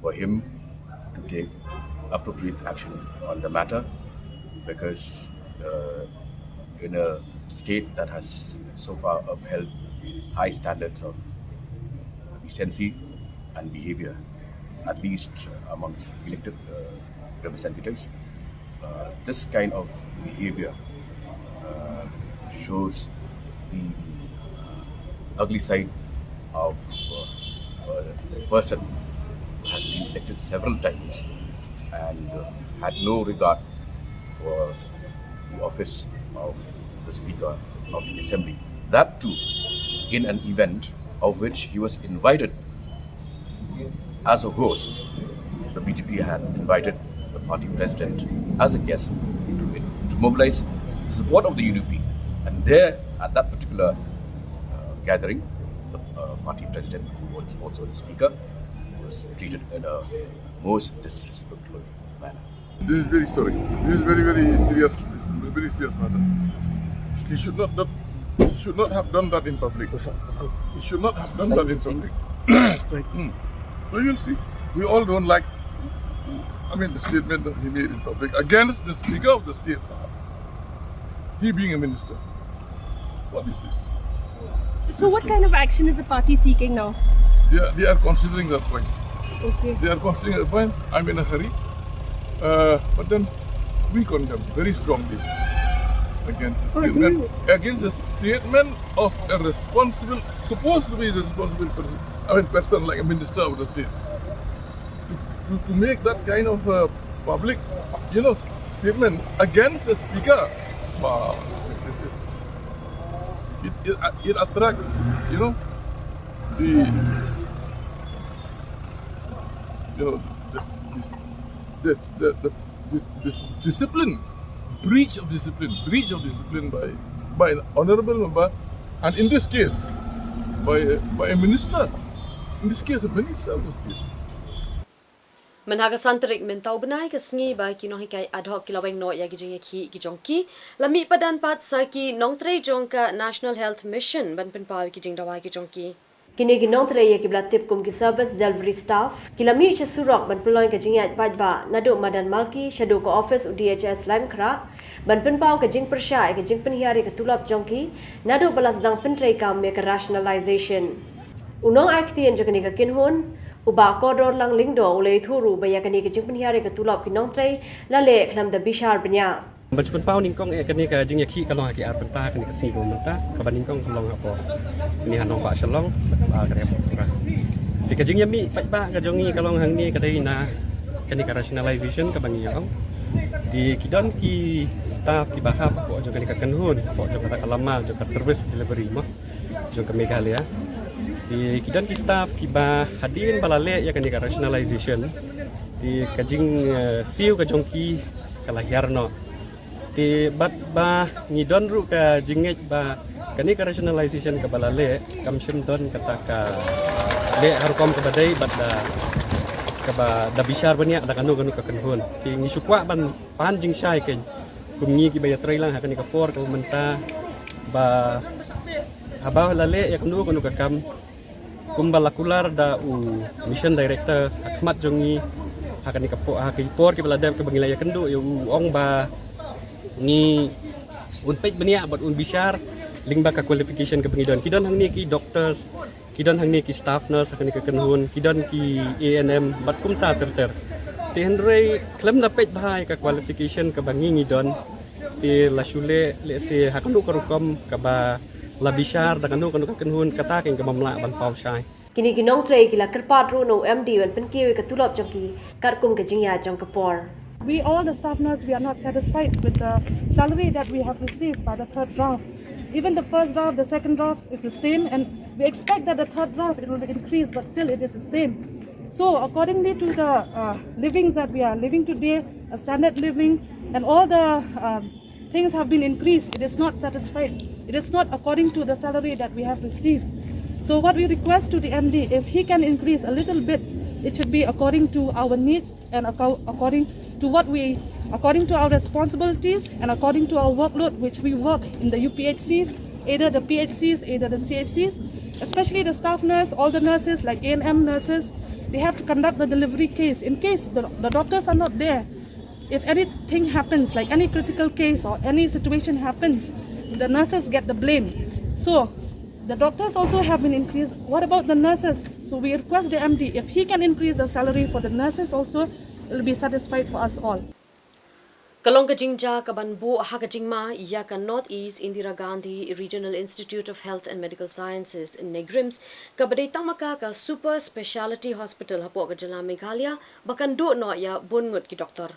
for him to take appropriate action on the matter, because, uh, in a state that has so far upheld high standards of decency and behavior, at least, uh, amongst elected, uh, representatives, uh, this kind of behavior, uh, shows the, uh, ugly side of, uh, a person who has been elected several times and, uh, had no regard for the office of the Speaker of the Assembly. That too, in an event of which he was invited As a host, the B J P had invited the party president as a guest to, to mobilize the support of the U D P. And there, at that particular uh, gathering, the uh, party president, who was also the speaker, was treated in a most disrespectful manner. This is very sorry. This is very, very serious. This is a very serious matter. He should not, not he should not have done that in public. He should not have done that in public. Hmm. So you'll see. We all don't like, I mean, the statement that he made in public against the Speaker of the State. He being a minister. What is this? So what kind of action is the party seeking now? They are, they are considering that point. Okay. They are considering that point. I'm in a hurry. Uh, but then we condemn very strongly against the statement, against the statement of a responsible, supposed to be a responsible person, I mean, person like a minister of the state. To, to, to make that kind of uh, public, you know, statement against the speaker, wow, this is, it, it, it attracts, you know, the, you know, this, this, the, the, the, this, this discipline, breach of discipline, breach of discipline by, by an honorable member, and in this case, by, by a minister, in this case, a minister of the state. Mynha ka san tarik mynta u bnai ka sngi ba ki nonghikai ad hoc ki la weng noh ïa ki jingïakhih ki jong ki, la mih padan pat sa ki nongtrei jong ka National Health Mission ban pynpaw ïa ki jingdawa ki jong ki. Kine ki nongtrei ïa ki ba la tip kum ki service delivery staff ki la mih sha surok ban pynlong ka jingïaid paidbah naduh madan Malki shaduh ka office u D H S Laitumkhrah ban pynpaw ka jingpyrshah ïa ka jingpynhiar ïa ka tulop jong ki naduh ba la sdang pyntreikam ïa ka rationalization. U nongai ktien jong kane ka kynhun, u Bah Kordorlang Lyngdoh, u la ïathuh ruh ba ïa kane ka jingpynhiar ïa ka tulop ki nongtrei la leh khlem da bishar bniah. Ban shu pynpaw nyngkong eh kane ka jingïakhih ka long ha ki ar bynta, kane ka sngi mynta, kaba nyngkong ka long hapoh kane ha Nongbah Shillong, ah, kane hapoh Tura. Te ka jingïamih paidbah ka jong ngi ka long hangne ka dei na kane ka rationalization kaba ngi ïa ong. Te ki don ki staff kiba hap hapoh jong kane ka kynhun, hapoh jong kata ka lama jong ka service delivery mo jong ka Meghalaya. Te ki don ki staff kiba hadien ba la leh ïa kane ka rationalization, te ka jing, eh, siew ka jong ki ka la hiar noh. Te bad ba ngi don ruh ka jingngeit ba kane ka rationalization kaba la leh kam shym don kata ka leh ha rukom kaba dei bad da kaba da bishar bniah da kano kano ka kynhun. Te ngi shu kwah ban pan jingshai kein kum ngi kiba ïatrei lang ha kane ka por kaba mynta ba haba la leh ïa kano kano ka kam kumba la kular da u mission director ha khmat jong ngi ha kane ka por, ha ki por kiba la dep kaba ngi la ïakynduh ïa u, ong ba ngi un peit bniah bad un bishar lyngba ka qualification kaba ngi don. Ki don hangne ki doctors, ki don hangne ki staff nurse ha kane ka kynhun, ki don ki A N M bad kumta ter ter. Te hynrei khlem da peit bha ïa ka qualification kaba ngi ngi don, te la shu leh lehse ha kano ka rukom kaba la bishar da kano kano ka kynhun, kata kein kaba ym lah ban paw shai. Kine ki nongtrei ki la kyrpad ruh na u M D ban pynkiew ïa ka tulop jong ki katkum ka jingïaid jong ka por. We, all the staff nurse, we are not satisfied with the salary that we have received by the third draft. Even the first draft, the second draft is the same, and we expect that the third draft it will be increased, but still it is the same. So accordingly to the uh, livings that we are living today, a standard living, and all the uh, things have been increased, it is not satisfied. It is not according to the salary that we have received. So what we request to the M D, if he can increase a little bit, it should be according to our needs and acco- according to what we, according to our responsibilities and according to our workload, which we work in the U P H Cs, either the P H Cs, either the C H Cs, especially the staff nurse, all the nurses like A N M nurses, they have to conduct the delivery case. In case the, the doctors are not there, if anything happens, like any critical case or any situation happens, the nurses get the blame. So the doctors also have been increased. What about the nurses? So we request the M D, if he can increase the salary for the nurses also, it will be satisfied for us all. Ka long ka jingjia kaban buh ha ka jingma ïa ka North East Indira Gandhi Regional Institute of Health and Medical Sciences, NEIGRIHMS, kaba dei tang ma ka ka super speciality hospital hapoh ka jylla Meghalaya ba kan duh noh ïa bun ngut ki doktor.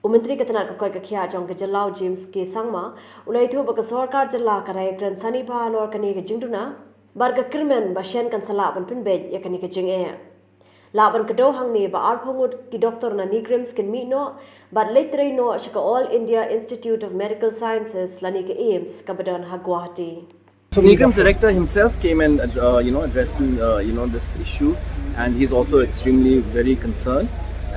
U Myntri ka tnat ka koit ka khiah jong ka jylla u James K Sangma u la ïathuh ba ka sorkar jylla ka dei kren sani bha halor kane ka jingduna bad ka kyrmen ba shen kan sa lah ban pynbeit ïa kane ka jingeh. Lah ban kdew hangne ba arphew ngut ki doktor na NEIGRIHMS kin mih noh bad leit trei noh sha ka All India Institute of Medical Sciences lane ka AIIMS kaba don ha Guwahati. So NEIGRIHMS director himself came and uh, you know addressed uh, you know this issue, and he's also extremely very concerned.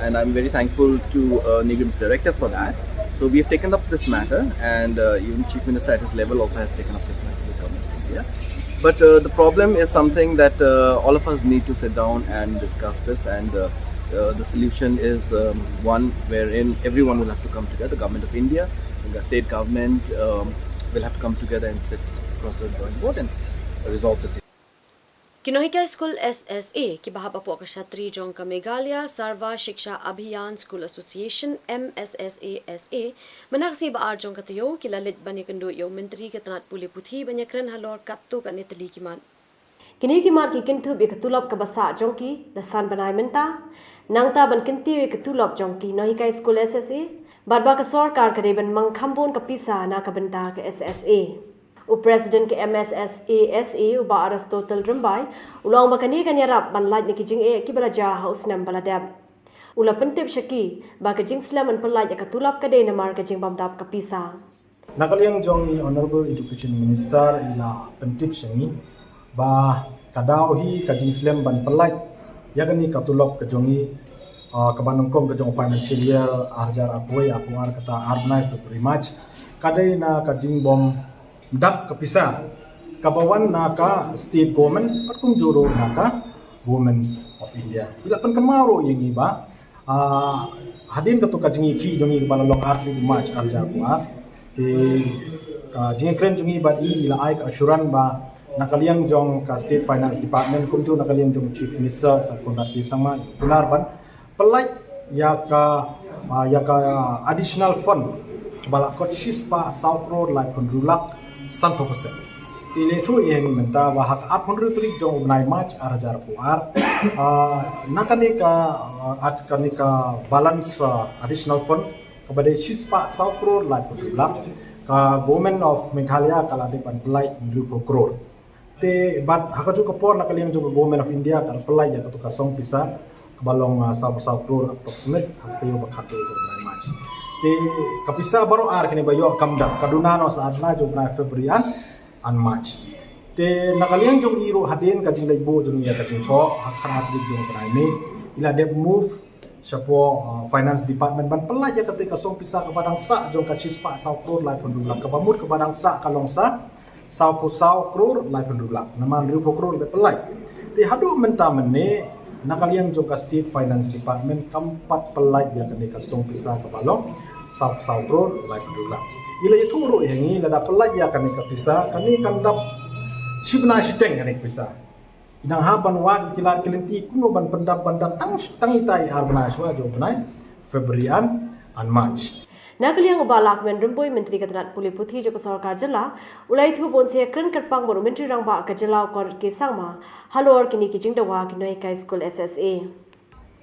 And I'm very thankful to uh, NEIGRIHMS director for that. So we've taken up this matter, and uh, even Chief Minister at his level also has taken up this matter with Government of India. But uh, the problem is something that uh, all of us need to sit down and discuss this, and uh, uh, the solution is um, one wherein everyone will have to come together. Government of India, the state government um, will have to come together and sit across the drawing board and resolve this issue. Ki nonghikai skul S S A kiba hap hapoh ka shatri jong ka Meghalaya Sarva Shiksha Abhiyan School Association, M S S A S A, mynta ka sngi ba ar jong ka taïew ki la leit ban ïakynduh ïa u Myntri ka tnat pule puthi ban ïakren halor katto katne tylli ki mat. Kine ki mat ki kynthup ïa ka tulop kaba sah jong ki, la san bnai mynta, nangta ban kyntiew ïa ka tulop jong ki nonghikai skul S S A, bad ba ka sorkar ka dei ban mang khambun ka pisa na ka bynta ka S S A. U President ka M S S A S A, u Bah Aristotle Rymbai, u la ong ba kane kan ïarap ban lait na ki jingeh kiba la jia ha u snem ba la dep. U la pyntip sha ki ba ka jingslem ban pyllait ïa ka tulop ka dei namar ka jingbymdap ka pisa. Na ka liang jong i Honorable Education Minister i la pyntip sha ngi ba ka daw hi ka jingslem ban pyllait ïa kane ka tulop ka jong i, ah, kaba nyngkong ka jong financial year ar hajar arphew wei arphew ar, kata ar bnai February March, ka dei na ka jingbym dap ka pisa kaba wan na ka state government bad kumjuh ruh na ka Government of India. I la pynkynmaw ruh ïa ngi ba, ah, hadien kato ka jingïakhih jong ngi kaba la long ar tarik March ar hajar arphew ar, te ka jingïakren jong ngi bad i, i la ai ka assurance ba na ka liang jong ka State Finance Department kumjuh na ka liang jong Chief Minister Sir Conrad K Sangma i kular ban pyllait ïa ka, ah, ïa ka additional fund kaba la kot shispah saw klur laiphew hynriew lak sanphew percent. Te i la ïathuh ïa ngi mynta ba ha ka arphew hynriew tarik jong u bnai March ar hajar arphew ar, ah, na kane ka, ah, at kane ka balance, ah, additional fund kaba dei shispah saw klur laiphew hynriew lak, ka Government of Meghalaya ka la dep ban pyllait hynriewphew klur. Te bad ha kajuh ka por na ka liang jong ka Government of India ka la pyllait ïa kato ka song pisa kaba long, ah, saw, saw klur approximate ha ka taïew ba khatduh jong u bnai March. Te ka pisa baroh ar kine ba ïoh kam dap ka duna noh sa ar bnai jong u bnai February and, and March. Te na ka liang jong i ruh hadien ka jingleit buh jong i ïa ka jingthoh ha ka khatar tarik jong u bnai May, i la dep move shapoh, uh, Finance Department ban pyllait ïa kata ka song pisa kaba dang sah jong ka shispah saw klur laiphew hynriew lak, kaba mut kaba dang sah ka long sa saw klur, saw klur laiphew hynriew lak, namar hynriewphew klur la pyllait. Te haduh mynta mynne na ka liang jong ka State Finance Department kam pat pyllait ïa kane ka song pisa kaba long saw, saw klur laiphew hynriew lak. I la ïathuh ruh ïa ngi lada pyllait ïa kane ka pisa, kane kan dap shi bnai shiteng kane ka pisa. I dang hap ban wad ïa ki lad ki lynti kumno ban pyndap ban dap tang, tang ita i ar bnai shuwa jong u bnai February and, and March. Na ka liang u Bah Lahkmen Rymbui, Myntri ka tnat pule puthi jong ka sorkar jylla, u la ïathuh ba un sa ïakren kyrpang bad u Myntri Rangbah ka jylla u Conrad K Sangma halor kine ki jingdawa ki nonghikai skul S S A.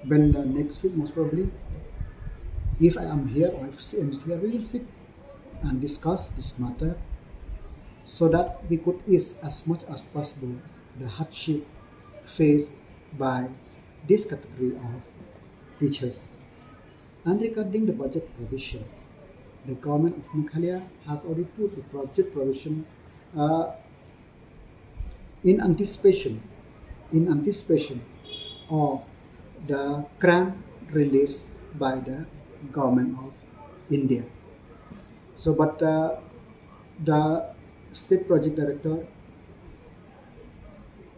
When the next week, most probably, if I am here or if C M is here, we will sit and discuss this matter so that we could ease as much as possible the hardship faced by this category of teachers. And regarding the budget provision, the government of Meghalaya has already put the budget provision, uh, in anticipation, in anticipation of the grant released by the government of India. So, but, uh, the state project director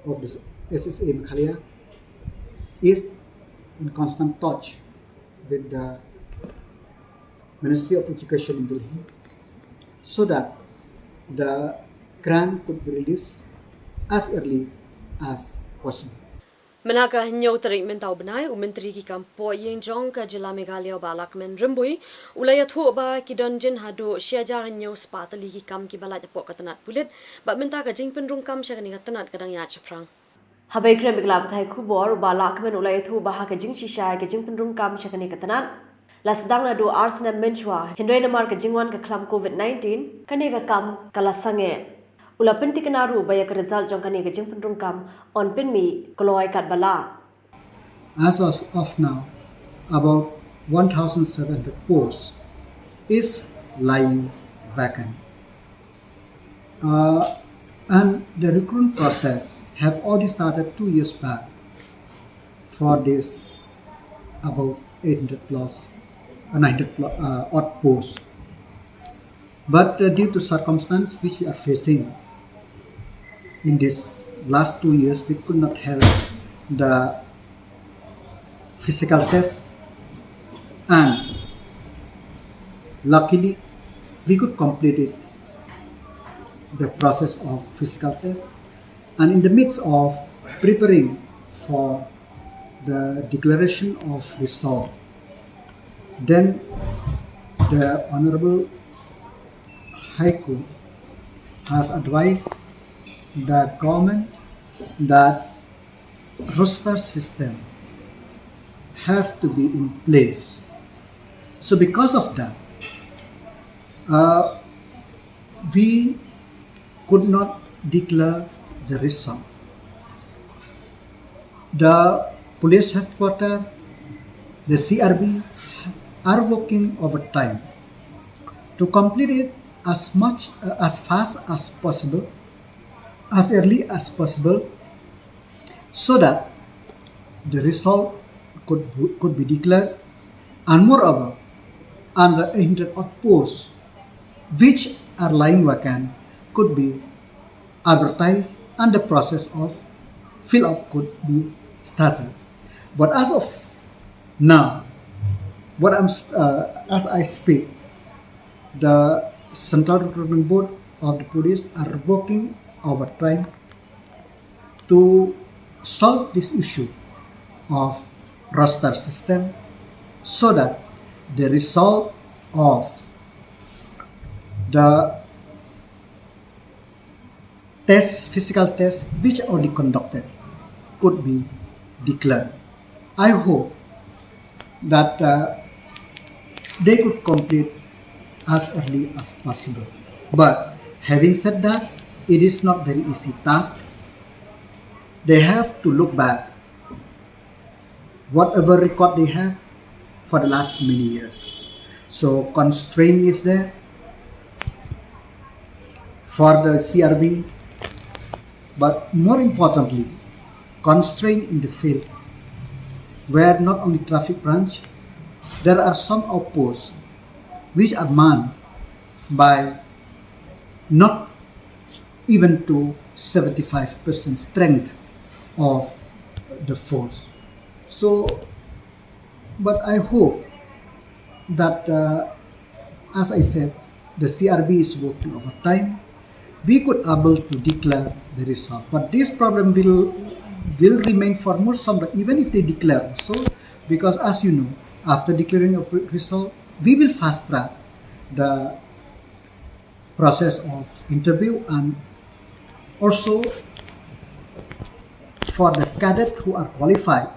of the S S A Meghalaya is in constant touch with the Ministry of Education in Delhi so that the grant could be released as early as possible. Mynta ka hynñiew tarik mynta u bnai, u Myntri ki kam poh ïing jong ka jylla Meghalaya u Bah Lahkmen Rymbui u la ïathuh ba ki don jin haduh shi hajar hynñiew spah tylli ki kam kiba lait hapoh ka tnat pulit, bad mynta ka jingpynrung kam sha kane ka tnat ka dang ïaid shaphrang. Haba ïakren bad ki lad pathai khubor, u Bah Lahkmen u la ïathuh ba ha ka jingshisha ïa ka jingpynrung kam sha kane ka tnat la sdang naduh ar snem mynshuwa, hynrei namar ka jingwan ka khlam covid nineteen, kane ka kam ka la sangeh. U la pynthikna ruh ba ïa ka result jong kane ka jingpynrung kam yn pynmih kloi katba lah. As of, of now, about one thousand seven hundred posts is lying vacant. Uh, and the recruitment process have already started two years back for this about eight hundred plus, uh, nine hundred plus, uh, odd posts. But uh, due to circumstance which we are facing in this last two years, we could not held the physical test, and luckily we could complete it, the process of physical test, and in the midst of preparing for the declaration of result, then the Honorable High Court has advised the government that roster system have to be in place. So because of that, uh, we could not declare the result. The police headquarter, the C R B are working overtime to complete it as much, uh, as fast as possible, as early as possible, so that the result could, could be declared, and moreover, under eight hundred odd posts which are lying vacant could be advertised and the process of fill up could be started. But as of now, what I'm s- uh, as I speak, the Central Recruitment Board of the Police are working overtime to solve this issue of roster system so that the result of the test, physical test, which are already conducted, could be declared. I hope that uh, they could complete as early as possible. But having said that, it is not very easy task. They have to look back whatever record they have for the last many years. So constraint is there for the C R B, but more importantly, constraint in the field, where not only traffic branch, there are some outposts which are manned by not even to seventy-five percent strength of the force. So, but I hope that, uh, as I said, the C R B is working overtime. We could able to declare the result, but this problem will will remain for more some time, even if they declare also, because as you know, after declaring of the result, we will fast track the process of interview and also for the cadet who are qualified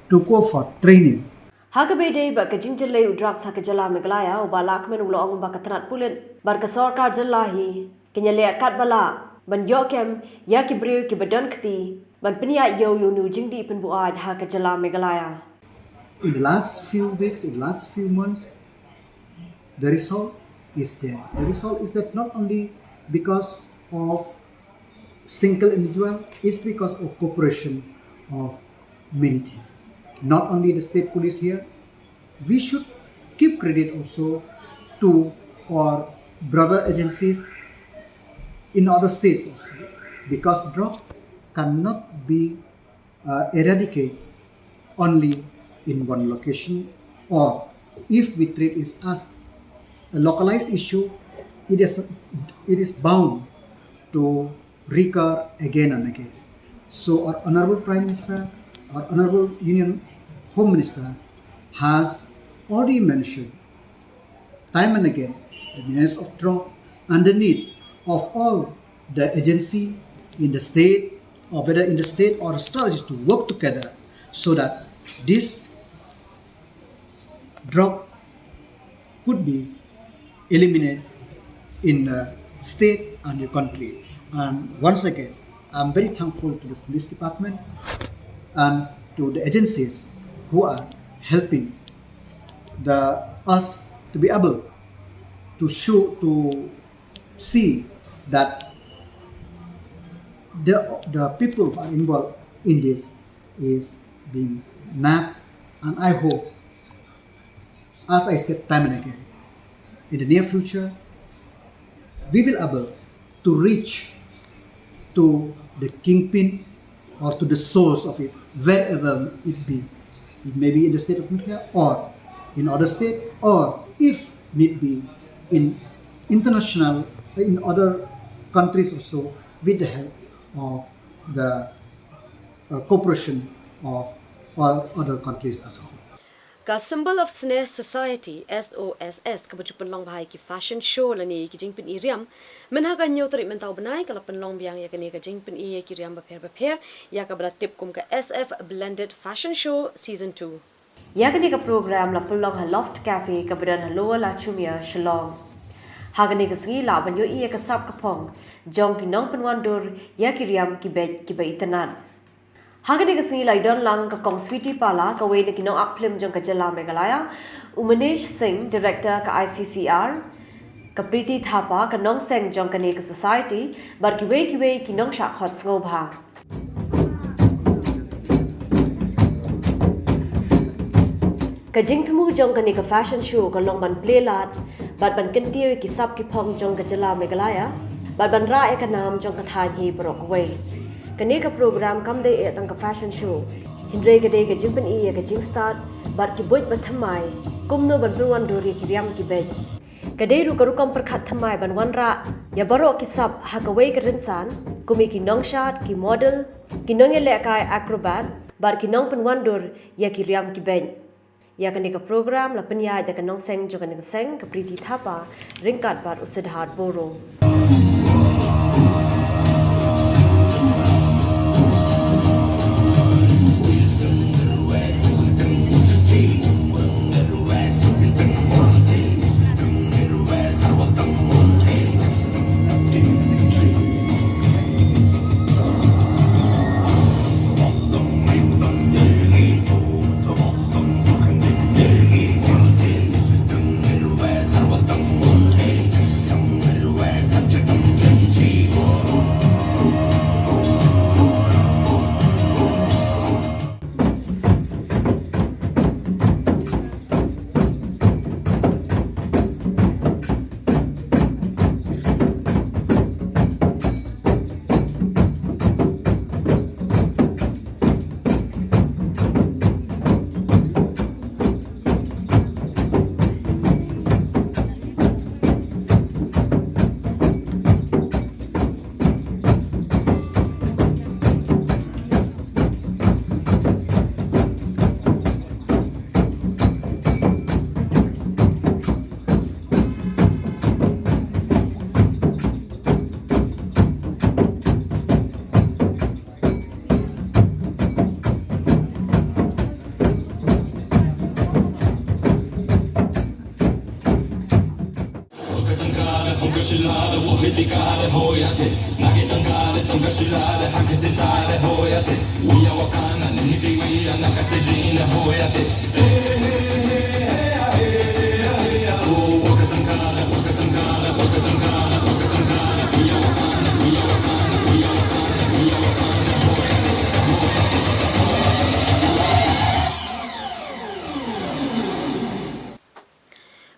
to go for training. Ha kaba ïadei bad ka jingjyllei u drugs ha ka jylla Meghalaya, u Bah Lahkmen u la ong ba ka tnat pulit bad ka sorkar jylla hi kin ïaleh katba lah ban ïoh kem ïa ki briew kiba don kti ban pynïaid ïew ïa une u jingdih pynbuaid ha ka jylla Meghalaya. In the last few weeks, in the last few months, the result is there. The result is that not only because of single individual, it's because of cooperation of many things. Not only the state police here, we should give credit also to our brother agencies in other states also, because drug cannot be uh, eradicated only in one location, or if we treat it as a localized issue, it is, it is bound to recur again and again. So our Honorable Prime Minister, our Honorable Union Home Minister has already mentioned time and again the menace of drug and the need of all the agency in the state, or whether in the state or strategy, to work together so that this drug could be eliminated in the state and the country. And once again, I'm very thankful to the police department and to the agencies who are helping the us to be able to show, to see that the the people who are involved in this is being mapped, and I hope, as I said time and again, in the near future, we will able to reach to the kingpin or to the source of it, wherever it be. It may be in the state of Meghalaya or in other state, or if need be, in international, in other countries also, with the help of the uh, cooperation of all other countries as a whole. Ka Symbol of Sneh Society, S O S S, kaba ju pynlong bha ïa ki fashion show lane ki jingpyni riam, mynha ka hynñiew tarik mynta u bnai ka la pynlong biang ïa kane ka jingpyni ïa ki riam bapher bapher, ïa kaba la tip kum ka S F Blended Fashion Show Season two. Ïa kane ka program la pynlong ha Loft Cafe kaba don ha Lower Lachumia, Shillong. Ha kane ka sngi lah ban ïohi ïa ka sap ka phong jong ki nongpynwandur ïa ki riam ki beit kiba itynnad. Ha kane ka sngi la ïadon lang ka Kong Sweety Pala, kawei na ki nongact phlim jong ka jylla Meghalaya, u Manish Singh, director ka I C C R, ka Preeti Thapa, ka nongseng jong kane ka society, bad kiwei kiwei ki nongshah khot sngewbha. Ka jingthmu jong kane ka fashion show ka long ban plie lad bad ban kyntiew ïa ki sap ki phong jong ka jylla Meghalaya bad ban rah ïa ka nam jong ka thaiñ hi baroh kawei. Kane ka program kam dei eh tang ka fashion show, hynrei ka dei ka jingpyni ïa ka jingstad bad ki buit ba thymmai kumno ban pynwandur ïa ki riam ki beit. Ka dei ruh ka rukom pyrkhat thymmai ban wanrah ïa baroh ki sap ha kawei ka rynsan, kum ïa ki nongshad, ki model, ki nongïalehkai acrobat bad ki nongpynwandur ïa ki riam ki beit. Ïa kane ka program la pynïaid da ka nongseng jong kane ka seng, ka Preeti Thapa, ryngkat bad u Siddharth Boro.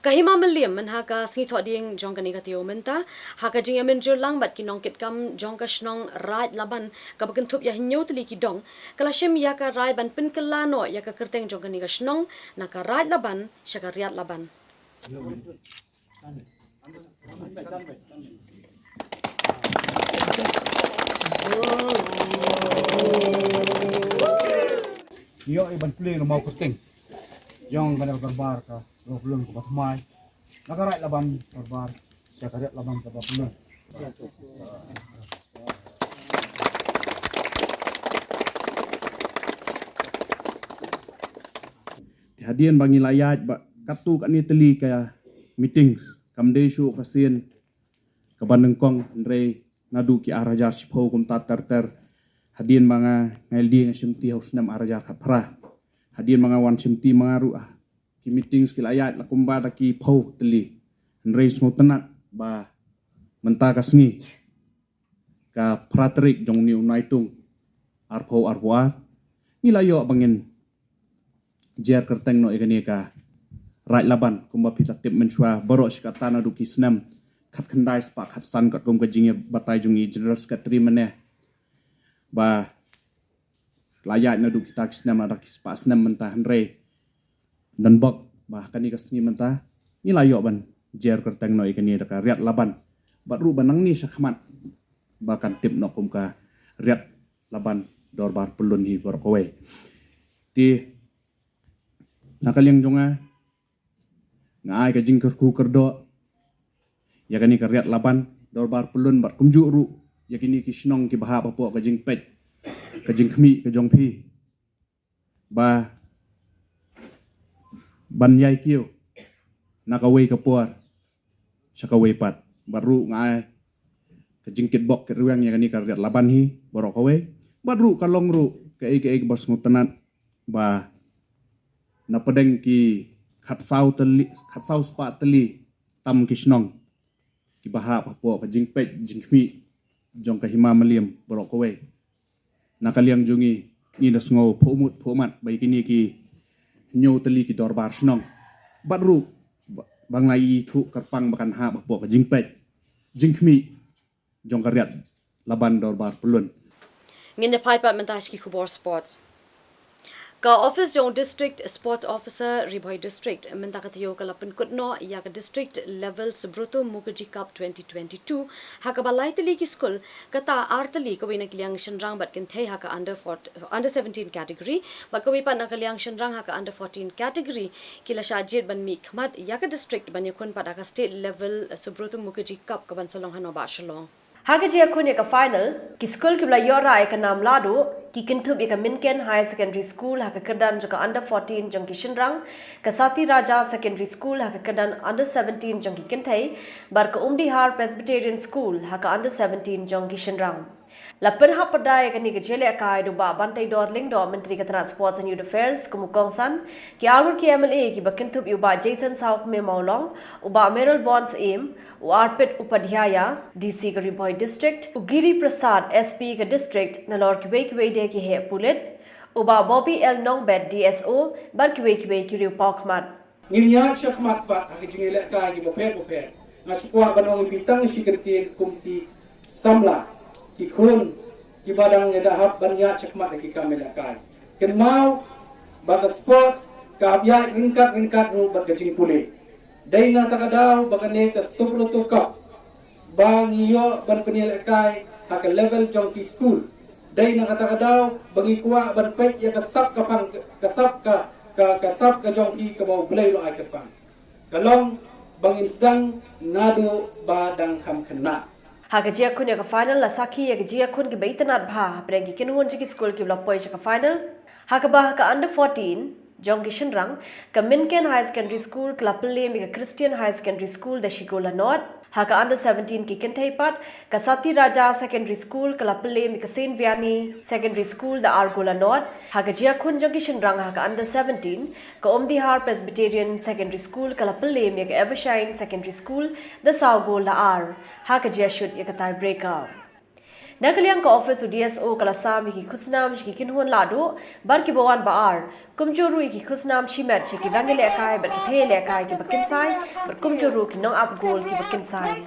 Ka Hima Mylliem mynha ka sngi Thohdieng jong kane ka taïew mynta, ha ka jingïamynjur lang bad ki nongkitkam jong ka shnong Raid Laban, kaba kynthup ïa hynñiew tylli ki dong, ka la shim ïa ka rai ban pynkylla noh ïa ka kyrteng jong kane ka shnong na ka Raid Laban sha ka Riat Laban. Ïoh ïa ban plie na mawkyrteng jong kane ka dorbar ka Baplung kaba thymmai. Na ka Raid Laban dorbar sha ka Riat Laban kaba Baplung. Te hadien ba ngi la ïaid ba katto katne tylli ka meetings, kam dei shuh ka sien kaba nyngkong, hynrei naduh ki ar hajar shiphew kumta ter ter, hadien ba nga, nga L D A nga shim ti ha u snem ar hajar khatphra. Hadien ma nga wan shim ti ma nga ruh, ah, ki meetings ki la ïaid la kumba da ki phew tylli. Hynrei sngewtynnat ba mynta ka sngi, ka phra tarik jong une u Naitung, arphew arphew ar, ngi la ïoh ba ngin jer kyrteng noh ïa kane ka Raid Laban, kumba phi la tip mynshuwa, baroh shi katta naduh ki snem khatkhyndai spah khatsan, katkum ka jingïabatai jong i General Secretary mynne, ba la ïaid naduh kita ki snem, lada ki spah snem mynta. Hynrei don bok ba kane ka sngi mynta ngi la ïoh ban jer kyrteng noh ïa kane da ka Riat Laban, bad ruh ba nangne shakhmat ba kan tip noh kum ka Riat Laban Dorbar Pyllun hi baroh kawei. Te na ka liang jong nga, nga ai ka jingkyrkhu kyrdoh ïa kane ka Riat Laban Dorbar Pyllun, bad kumjuh ruh ïa kine ki shnong kiba hap hapoh ka jingpeit, ka jingkhmih ka jong phi, ba ban ïai kiew na kawei ka por sha kawei pat. Bad ruh nga ai ka jingkitbok kitrwiang ïa kane ka Riat Laban hi baroh kawei. Bad ruh ka long ruh kaei kaei kaba sngewtynnat ba na pdeng ki khatsaw tylli, khatsaw spah tylli tam ki shnong kiba hap hapoh ka jingpeit jingkhmih jong ka Hima Mylliem baroh kawei. Na ka liang jong ngi, ngi da sngew phuh mut phuh mat ba ïa kine ki hynñiew tylli ki dorbar shnong, bad ruh ba, ba ngi la ithuh kyrpang ba kan hap hapoh ka jingpeit jingkhmih jong ka Riat Laban Dorbar Pyllun. Ngin ïa phai pat mynta sha ki khubor sports. Ka office jong District Sports Officer Ri Bhoi District mynta ka taïew ka la pynkut noh ïa ka District Level Subroto Mukherjee Cup twenty twenty-two, ha kaba lai tylli ki skul, kata ar tylli, kawei na ka liang shynrang bad kynthei ha ka under four, under seventeen category, bad kawei pat na ka liang shynrang ha ka under fourteen category, ki la shah jied ban mihkhmat ïa ka district ban ïakhun pat ha ka State Level Subroto Mukherjee Cup kaban sa long ha Nongbah Shillong. Ha ka jingïakhun ïa ka final, ki skul kiba la ïoh rah ïa ka nam lahduh ki kynthup ïa ka Minken Higher Secondary School ha ka kyrdan jong ka under fourteen jong ki shynrang, ka Sati Raja Secondary School ha ka kyrdan under seventeen jong ki kynthei, bad ka Umdihar Presbyterian School ha ka under seventeen jong ki shynrang. La pynhap pyrda ïa kane ka jingïalehkai da u Bah Banteidor Lyngdoh, Myntri ka tnat Sports and Youth Affairs, kum u kongsan, ki arngut ki M L A kiba kynthup ïa u Bah Jason Sawkmie Mawlong, u Bah Mayralborn Syiem, u Arpit Upadhyaya, D C ka Ri Bhoi District, u Giri Prasad, S P ka District, nalor kiwei kiwei de ki heh pulit, u Bah Bobby L Nongbet, D S O, bad kiwei kiwei ki riew pawkhmat. Ngin ïaid shakhmat pat ha ki jingïalehkai kiba pher bapher. Nga sngewkwah ban ong ïa phi tang shi kyntien kum ki samla, ki khun kiba dang ïa da hap ban ïaid shakhmat ha ki kam ïalehkai. Kynmaw ba ka sports ka hap ïaid ryngkat ryngkat ruh bad ka jingpule. Dei na kata ka daw ba kane ka Subroto Cup ba ngi ïoh ban pynïalehkai ha ka level jong ki skul. Dei na kata ka daw ba ngi kwah ban peit ïa ka sap ka pang, ka sap ka, ka, ka sap ka jong ki kaba U Blei u la ai kyrpang. Ka long ba ngin sdang naduh ba dang kham khynnah. Ha ka jingïakhun ïa ka final la sakhi ïa ka jingïakhun kiba itynnat bha hapdeng ki kynhun jong ki skul kiba la poi sha ka final. Ha kaba ha ka under fourteen jong ki shynrang, ka Minken Higher Secondary School ka la pyllem ïa ka Christian Higher Secondary School da shi gol la nod. Ha ka under seventeen ki kynthei pat, ka Sati Raja Secondary School ka la pyllem ïa ka Saint Vianney Secondary School da ar gol la nod. Ha ka jingïakhun jong ki shynrang ha ka under seventeen, ka Umdihar Presbyterian Secondary School ka la pyllem ïa ka Evershine Secondary School da saw gol la ar ha ka jingïashut ïa ka tiebreaker. Na ka liang ka office u D S O ka la sam ïa ki khusnam sha ki kynhun lahduh bad kiba wan ba ar, kumjuh ruh ïa ki khusnam shimet sha ki nongïalehkai bad ki thei ïalehkai kiba kynsai, bad kumjuh ruh ki nongap gol kiba kynsai.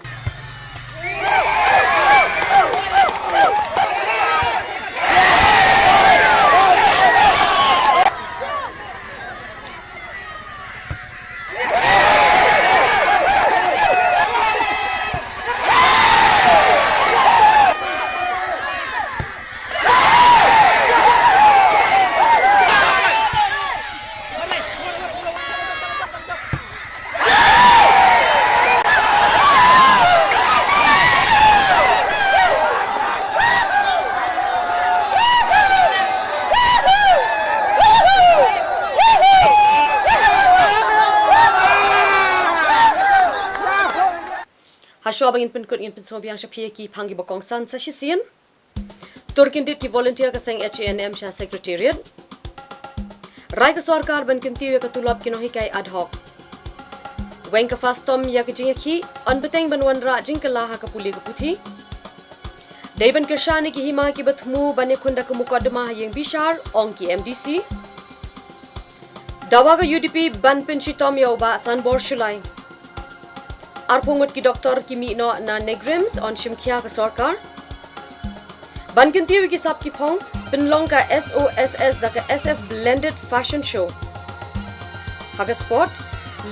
Hashwa ba ngin pynkut, ngin pynsngewbiang sha phi ïa ki phang kiba kongsan sa shisien. Tur kyndit ki volunteer ka seng H A N M sha Secretariat. Rai ka sorkar ban kyntiew ïa ka tulop ki nonghikai ad hoc. Weng ka FASTOM ïa ka jingïakhih, yn bteng ban wanrah jingkylla ha ka pule ka puthi. Dei ban kyrshan ïa ki hima kiba thmu ban ïakhun da ka mukotduma ha ïing bishar, ong ki MDC. Dawa ka UDP ban pynshitom ïa u Bah Sanbor Shullai. Arphew ngut ki doktor ki mih noh na NEIGRIHMS, yn shim khia ka sorkar. Ban kyntiew ïa ki sap ki phong, pynlong ka SOSS da ka SF Blended Fashion Show. Ha ka sport,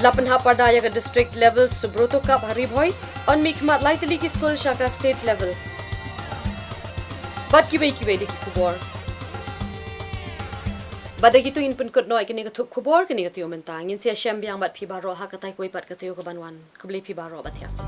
la pynhap parda ïa ka District Level Subroto Cup ha Ri Bhoi, yn mihkhmat lai tylli ki skul sha ka State Level. Bad kiwei kiwei de ki khubor. Bad da kitu ngin pynkut noh ïa kane ka thup khubor, kane ka taïew mynta. Ngin sa ïashem biang bad phi baroh ha katai kawei pat ka taïew kaban wan. Khublei phi baroh, bad thiah suk.